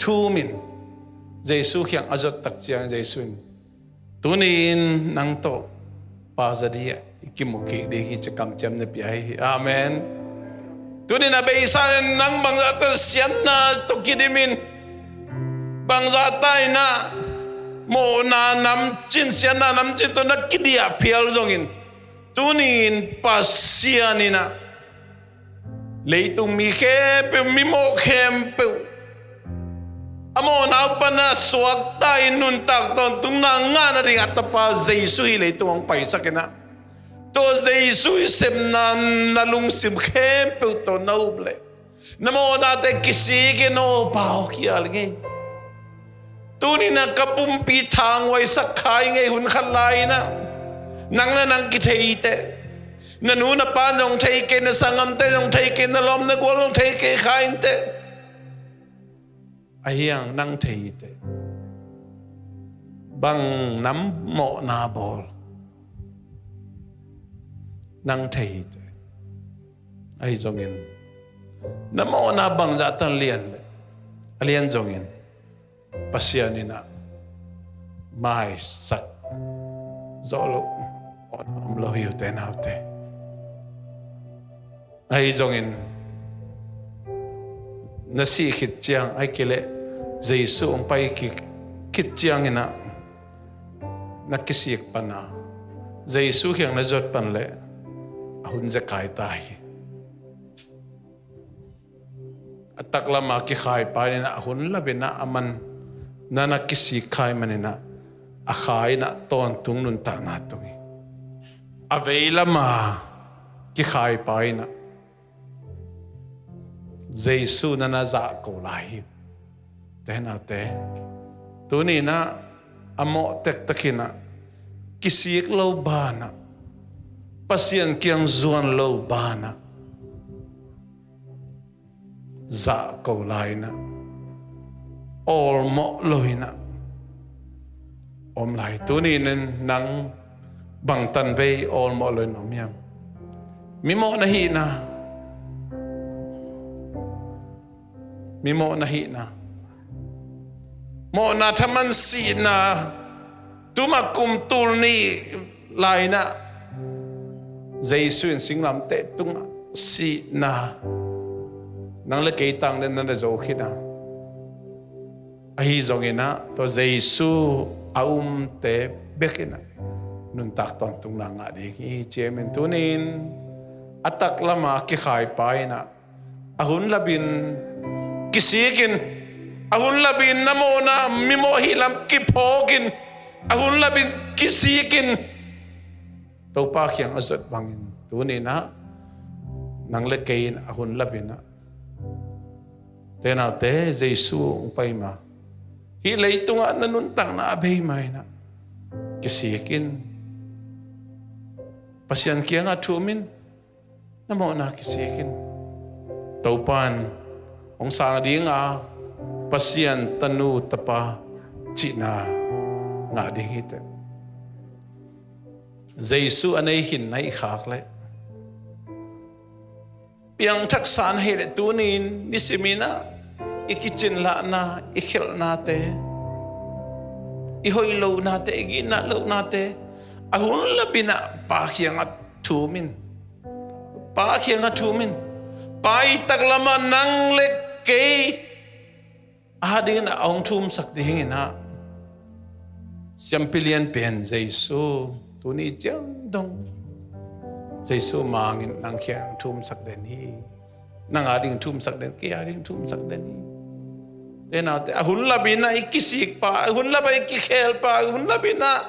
thumin Jesu kiang a zot tak ciang Jesu in, "Tuni-in nang tawh Pa za di-ah i kimu kik ding hi," ci-a kamciam na pia hi. Amen. Tuni-in a beisa in nang bangzahta siatna tawh kidimin, bangzahta in ah mawhna namcin, siatna namcin tawh na kidiah phial zongin, tuni-in Pasian in ah leitung mi khempeuh, mimawh khempeuh a mawhna uh pan a suakta-in nuntak tawntungna ngah nading a Tapa Jesu hi leitung hong paisak in ah, tua Jesu i sepna na lungsim khempeuh tawh na up leh, na mawhnate kisikin, aw Pa aw, kial ngei. Tuni-in ah ka pumpi thanghuaisak kha ing ei, hun khat lai-in ah nang le nang kithei teh, na nu na pa zong thei kei, na sanggamte zong thei kei, na lawm na gual zong thei kei kha inteh. Ahi hang nang thei teh, bang nam mawhna bawl nang thei teh. Ahi zongin na mawhna bangzahta lian leh, a lian zongin Pasian in ah maisak zawh loh om lo hi uh, te naute. Ahi zongin na sih khit ciang, ahih kei leh Jesu hong pai khit ciangin ah na kisik pan a, Jesu kiang na zot pan leh a hun zekai ta hi. A taklam a kikhaipa in ah a hun lapin ah aman na na kisik kha ahih manin ah a kha in ah tawntung nuntakna tung hi. A veilam a kikhaipa in ah Jesu na na zahko lai hi. Te naute, tuni-in ah a mawh tektek in ah kisik lo banah, Pasian kiang zuan lo banah zahko lai-in ah, awlmawh lo-in ah om lai. Tuni-in nang bangtan vei awlmawh lo-in om hiam? Mimawh na hihna, mimawh na hihna, mawhna thaman sihna, tuma kum tul nih lai-in ah Jesu in singlamteh tungah sihna, nang le kei tangden na na zo khit a, ahi zongin ah tua Jesu a umte bek in ah nuntak tawntungna ngah ding hi, ci-in tuni-in a taklam a kikhaipa in ah a hun lapin kisikin, a hun lapin na mawhna, mimawh hih lam kiphawkin, a hun lapin kisikin Topa kiang a zot bangin tuni-in ah nang le kei in a hun lapin ah, te naute, Jesu hong pai ma, hih leitungah na nuntakna a bei ma-in ah kisikin, Pasian kiangah thum in, na mawhna kisikin, Topa in hong sang ding a, Pasian tanu tapa cihna ngah ding hi teh. Jesu a nei khin na i khak leh, piangthaksa na hih leh, tuni-in nisimin ah i kicinlahna, i khelhnate, i hoih lohnate, i ginat lohnate a hun lapin ah Pa kiangah thum in. Pa kiangah thum in. Pa i taklam ah nang le kei a dingin ah hong thumsak dingin ah, Siampi lianpen Jesu, tuni ciang dong Jesu mangin nang kiang thumsak den hi. Nang ading thumsak den, kei ading thumsak den hi. Te naute, a hun lapin ah i kisikpa, a hun lapin ah i kikhelpa, a hun lapin ah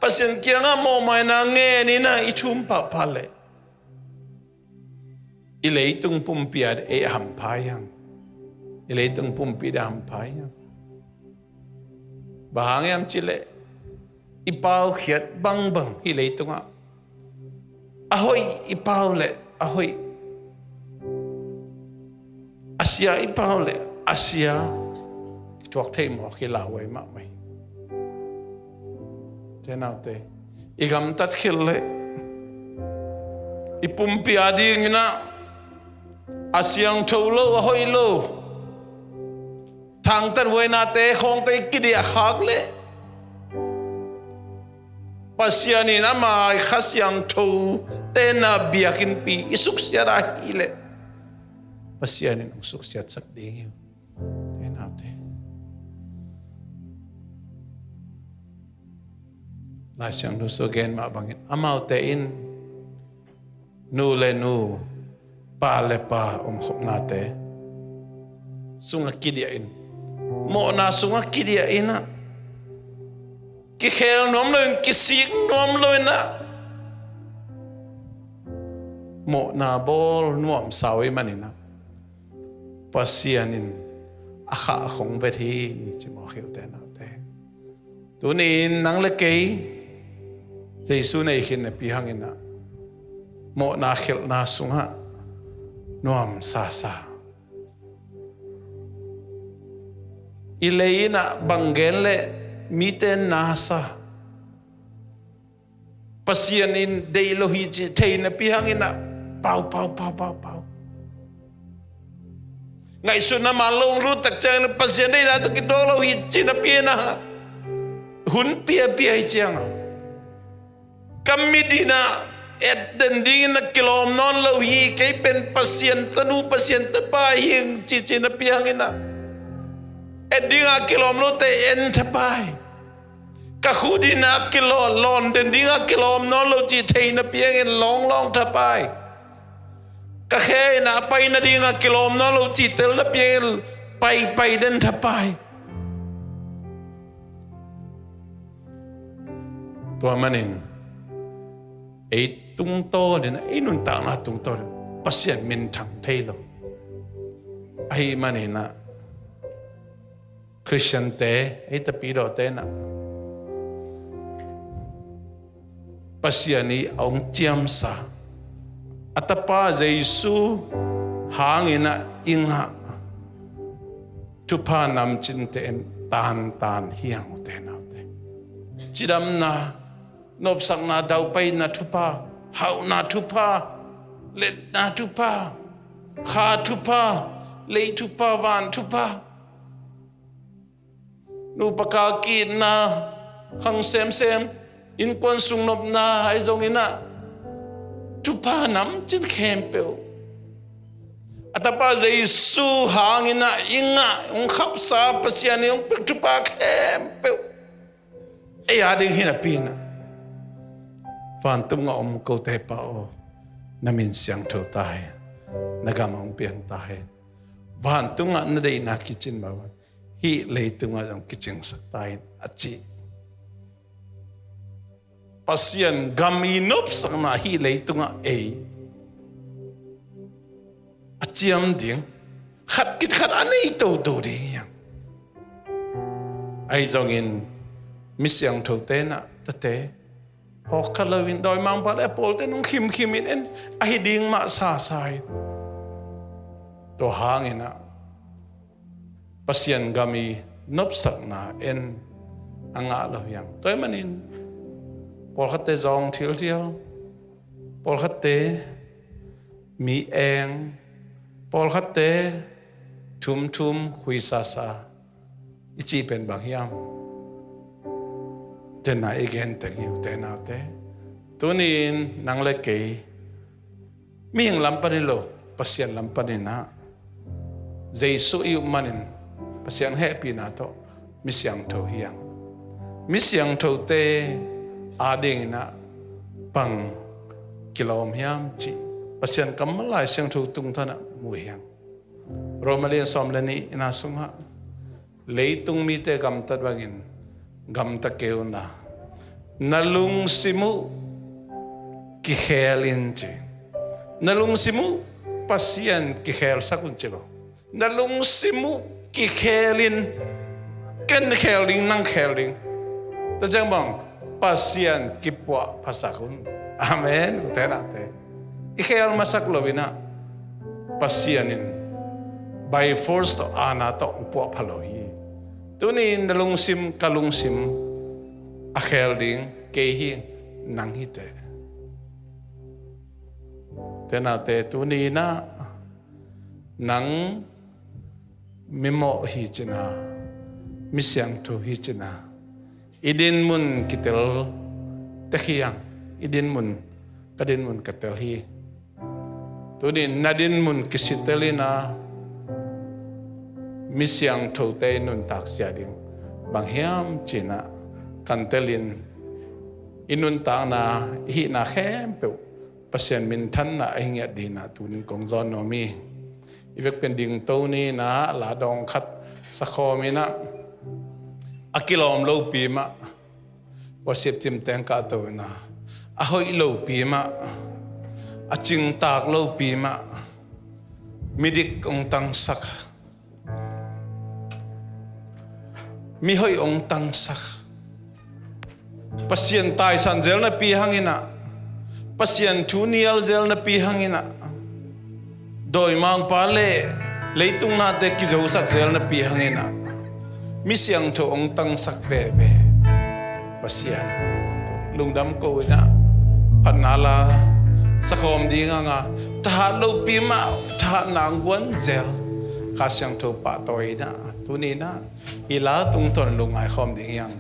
Pasian kiangah mawhmaina ngenin ah i thum pahpah leh i leitung pumpi ah ei a hampha hiam? I leitung pumpi ah a hampha hiam? Bang hang hiam cileh i paukhiat bangbang hih leitungah a hoih i pau leh a hoih, a sia i pau leh a sia i thuak thei mawk hi lauhuai mahmah hi. Te naute, i gamtat khit leh i pumpi adingin ah a siangtho lo, a hoih lo thangtat huainate khawngte i kidiah khak leh Pasian in ama Kha Siangtho tenna biakinnpi i suksiat ahih leh Pasian in hong suksiatsak ding hi uh. Te naute, Lai Siangtho sung gen mah bangin amaute in nu le nu, pa le pa omkhopnate sungah kidiah in, mawhna sungah kidiah in ah, kikhel nuam loin, kisik nuam loin ah, mawhna bawl nuamsa uh ahih manin ah Pasian in a kha a khong vet hi, ci mawk hi uh te naute. Tuni-in nang le kei Jesu nei khin napi hangin ah mawhna khelhna sungah nuamsasa, i lei in ah bang gen leh mite nasa, Pasian in deih lo hi cih thei napi hangin ah pau, pau, pau, pau, pau. Ngaihsutna man lo hong lut tak ciangin Pasian deihna tawh kituak lo hi cih napi in ah hun piapia hi ciangin ah, ka mit in ah et den dingin ah kilawm nawn lo hi, kei pen Pasian tanu, Pasian tapa hi ing cih, cih napi hangin ah et dingin ah kilawm lote en thapai. Ka khut in ah kilawm, lawn den dingin ah kilawm nawn lo cih thei napi hangin lawnglawng thapai. Ka khe in ah pai nadingin ah kilawm nawn lo cih tel napi hangin pai, pai den thapai. Tua manin ei tungtawn in ah, ei nuntakna tungtawn in Pasian minthang thei lo. Ahih manin ah Khristiante, ei tapidawte in ah Pasian in a hong ciamsa a tapa Jesu hangin ah i ngah thupha namcinte in tantan hi hang, ute naute. Cidamna, nopsakna, daupaina thupha, hauhna thupha, letna thupha, kha thupha, lei thupha, van thupha, nupa kal ki-itna, khang semsem, innkuan sung nopna, ahi zongin ah thupha namcin khempeuh a tapa Jesu hangin ah i ngah, hong khapsa, Pasian in hong piak thupha khempeuh ei ading hi napi in ah, vantung a om kote Pa aw, na min siangtho ta hen, na gam hong piang ta hen, vantungah na deihna kicin mah bang hih leitungah zong kicingsak ta in, a ci. Pasian gam i nopsakna hih leitungah ei a ciam ding, khat khit khat a nei toto ding hi hang. Ahi zongin mi siangthote in ah, tate, phawkkhat loin dawimangpa le a pawlte in hong khimkhim in en, ahi ding mah sasa in. Tua hangin ah Pasian gam i nopsakna en a ngah lo hi hang. Tua ahih manin pawlkhatte zawng thilthial, pawlkhatte mi eng, pawlkhatte thumthum khuisasa i cih pen bang hiam? Tena i gen teng hi, ute naute. Tuni-in nang le kei mihing lam panin lo, Pasian lam panin ah Jesu i up manin Pasian hehpihna tawh mi siangtho hi hang. mi siangthote adingin ah bang kilawm hiam cih Pasian kammal Lai Siangtho tungtawn ah mu hi hang. Roma lian sawm le nihna sungah, leitung mite gamtat bangin gamta kei un la, na lungsim uh kikhel in ci. Na lungsim uh Pasian kikhelsak un ci lo. Na lungsim uh kikhel in, ken khel ding, nang khel ding. Tua ciang bang, Pasian kipuahphasak un. Amen. Ute naute, i khel masak lo in ah Pasian in by force tawh, aana tawh puahpha lo hi. Tuni in na lungsim, ka lungsim a khel ding kei hi, nang hi teh. Ute naute, tuni in ah nang mimawh hi cin a, mi siangtho hi cin a, i dinmun kitel tek hi hang. I dinmun, ka dinmun ka tel hi. Tuni in na dinmun kisitel in ah mi siangthote i nuntak sia ding bang hiam cih ah kan tel in, i nuntakna, i hihna khempeuh Pasian minthanna a hi ngiat dingin ah tuni in kong zawn nuam hi. I vekpi in dingto ni in ah la dawng khat sakhawm in ah, a kilawm lopi mah, worship team teng kahto in ah, a hoih lopi mah, a cingtak lopi mah, midik hong tangsak, mihoih hong tangsak, Pasian taisan zel napi hangin ah, Pasian thu nial zel napi hangin ah, dawimangpa le leitung nate kizosak zel napi hangin ah, mi siangtho hong tangsak veve Pasian. Lungdam ko in ah, phatna la sakhawm ding hang a, thahat lopi mah, thahatna hong guan zel Kha Siangtho pahtawi in ah, tuni in ah i la tungtawn lungngai khawm ding hi hang.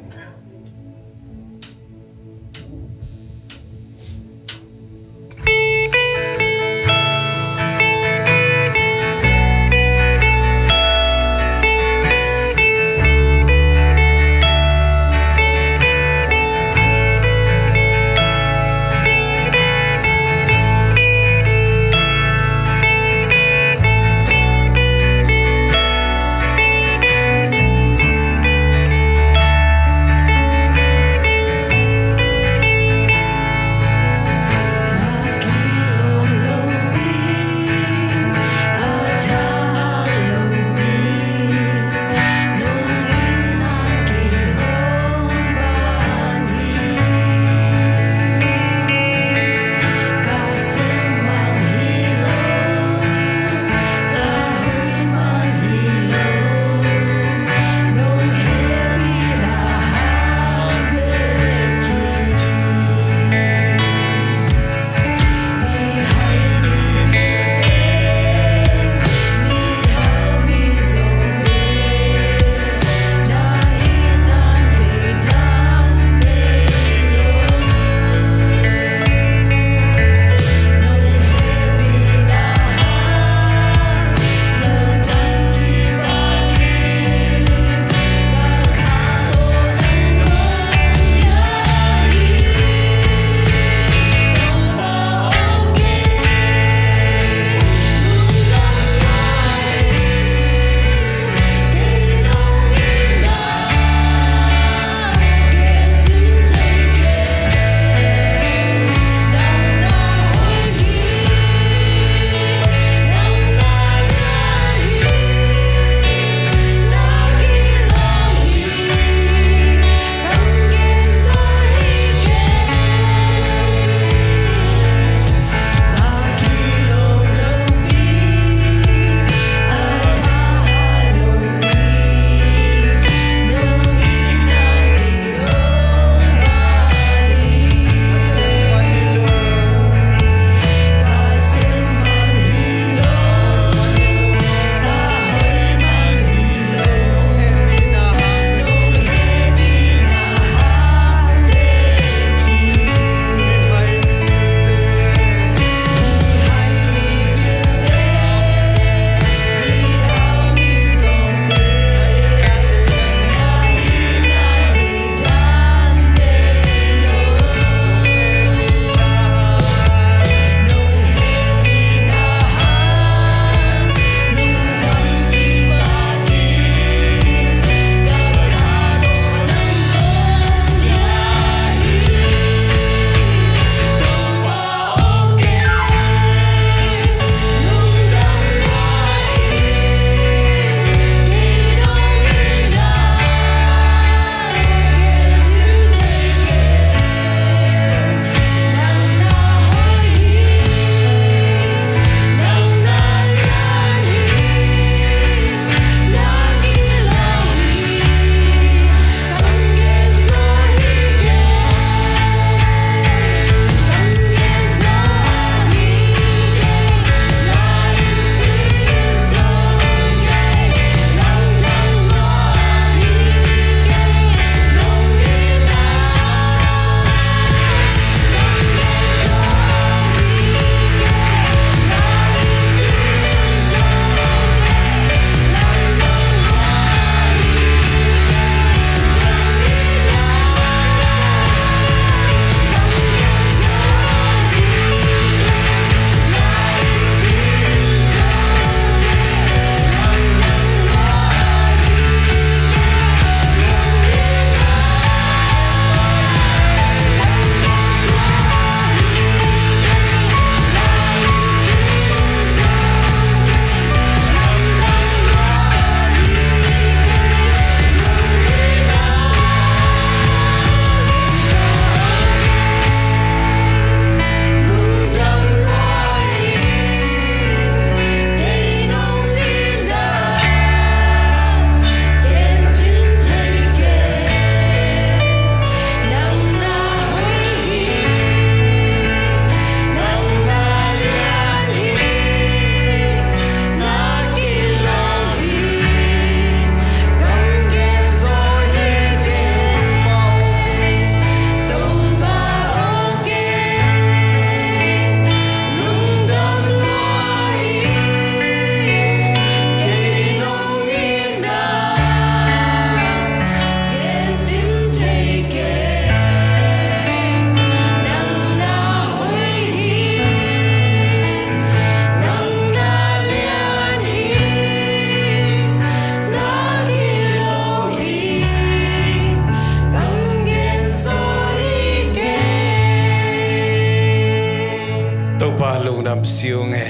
Lungdam siung e.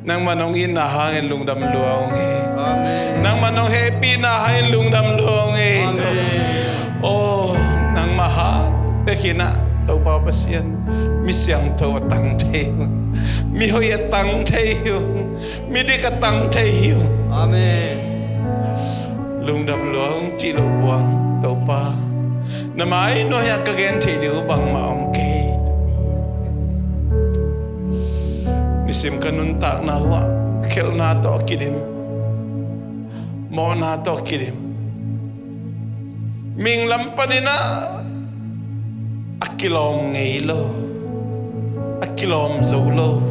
Nangman hong itna hangin lungdam lua ung e. Amen. Nangman hong hehpihna hangin lungdam lua ung e. Amen. Oh, nangmah hang bek in ah Topa Pasian, mi siangtho a tang thei ung, mi hoih a tang thei ung, mi dik a tang thei hi ung. Amen. Lungdam lua ung cih loh buang Topa, na mai nuai-ah ka gen theih ding uh bangmah om kei. Nisim ka nuntakna uh ah khelhna tawh a kidim, mawhna tawh a kidim, mihing lam panin ah a kilawm ngei lo, a kilawm zo lo,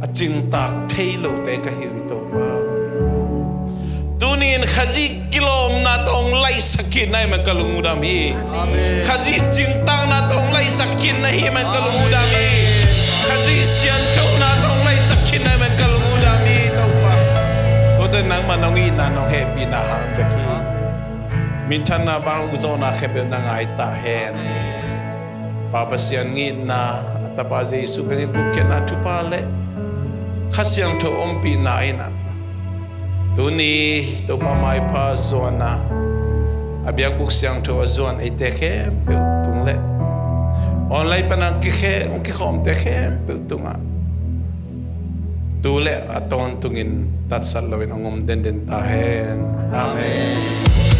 a cingtak thei lote ka hi uh hi Topa. Tuni-in Khazih kilawmna tawh hong laihsak khin na hi man ka lung uh dam hi. Amen. Khazih cingtakna tawh hong laihsak khin na hi man ka lung uh dam hi. Khazih sianthona tawh hong laihsak khin na hi man ka lung uh dam hi Topa. Tuate nangman hong itna, hong hehpihna hang bek hi. Minthanna bang ukzawhna khempeuh na ngai ta hen. Pa Pasian ngitna, a Tapa Jesuh Khazih gupkhiatna thupha le Kha Siangtho ompihna in ah tuni Topa maipha zuan a, a biakbuk siangtho a zuan eite khempeuh tung le online pan a kikhe, hong kikhawmte khempeuh tungah tu le a tawntungin tatsat loin hong om denden ta hen. Amen.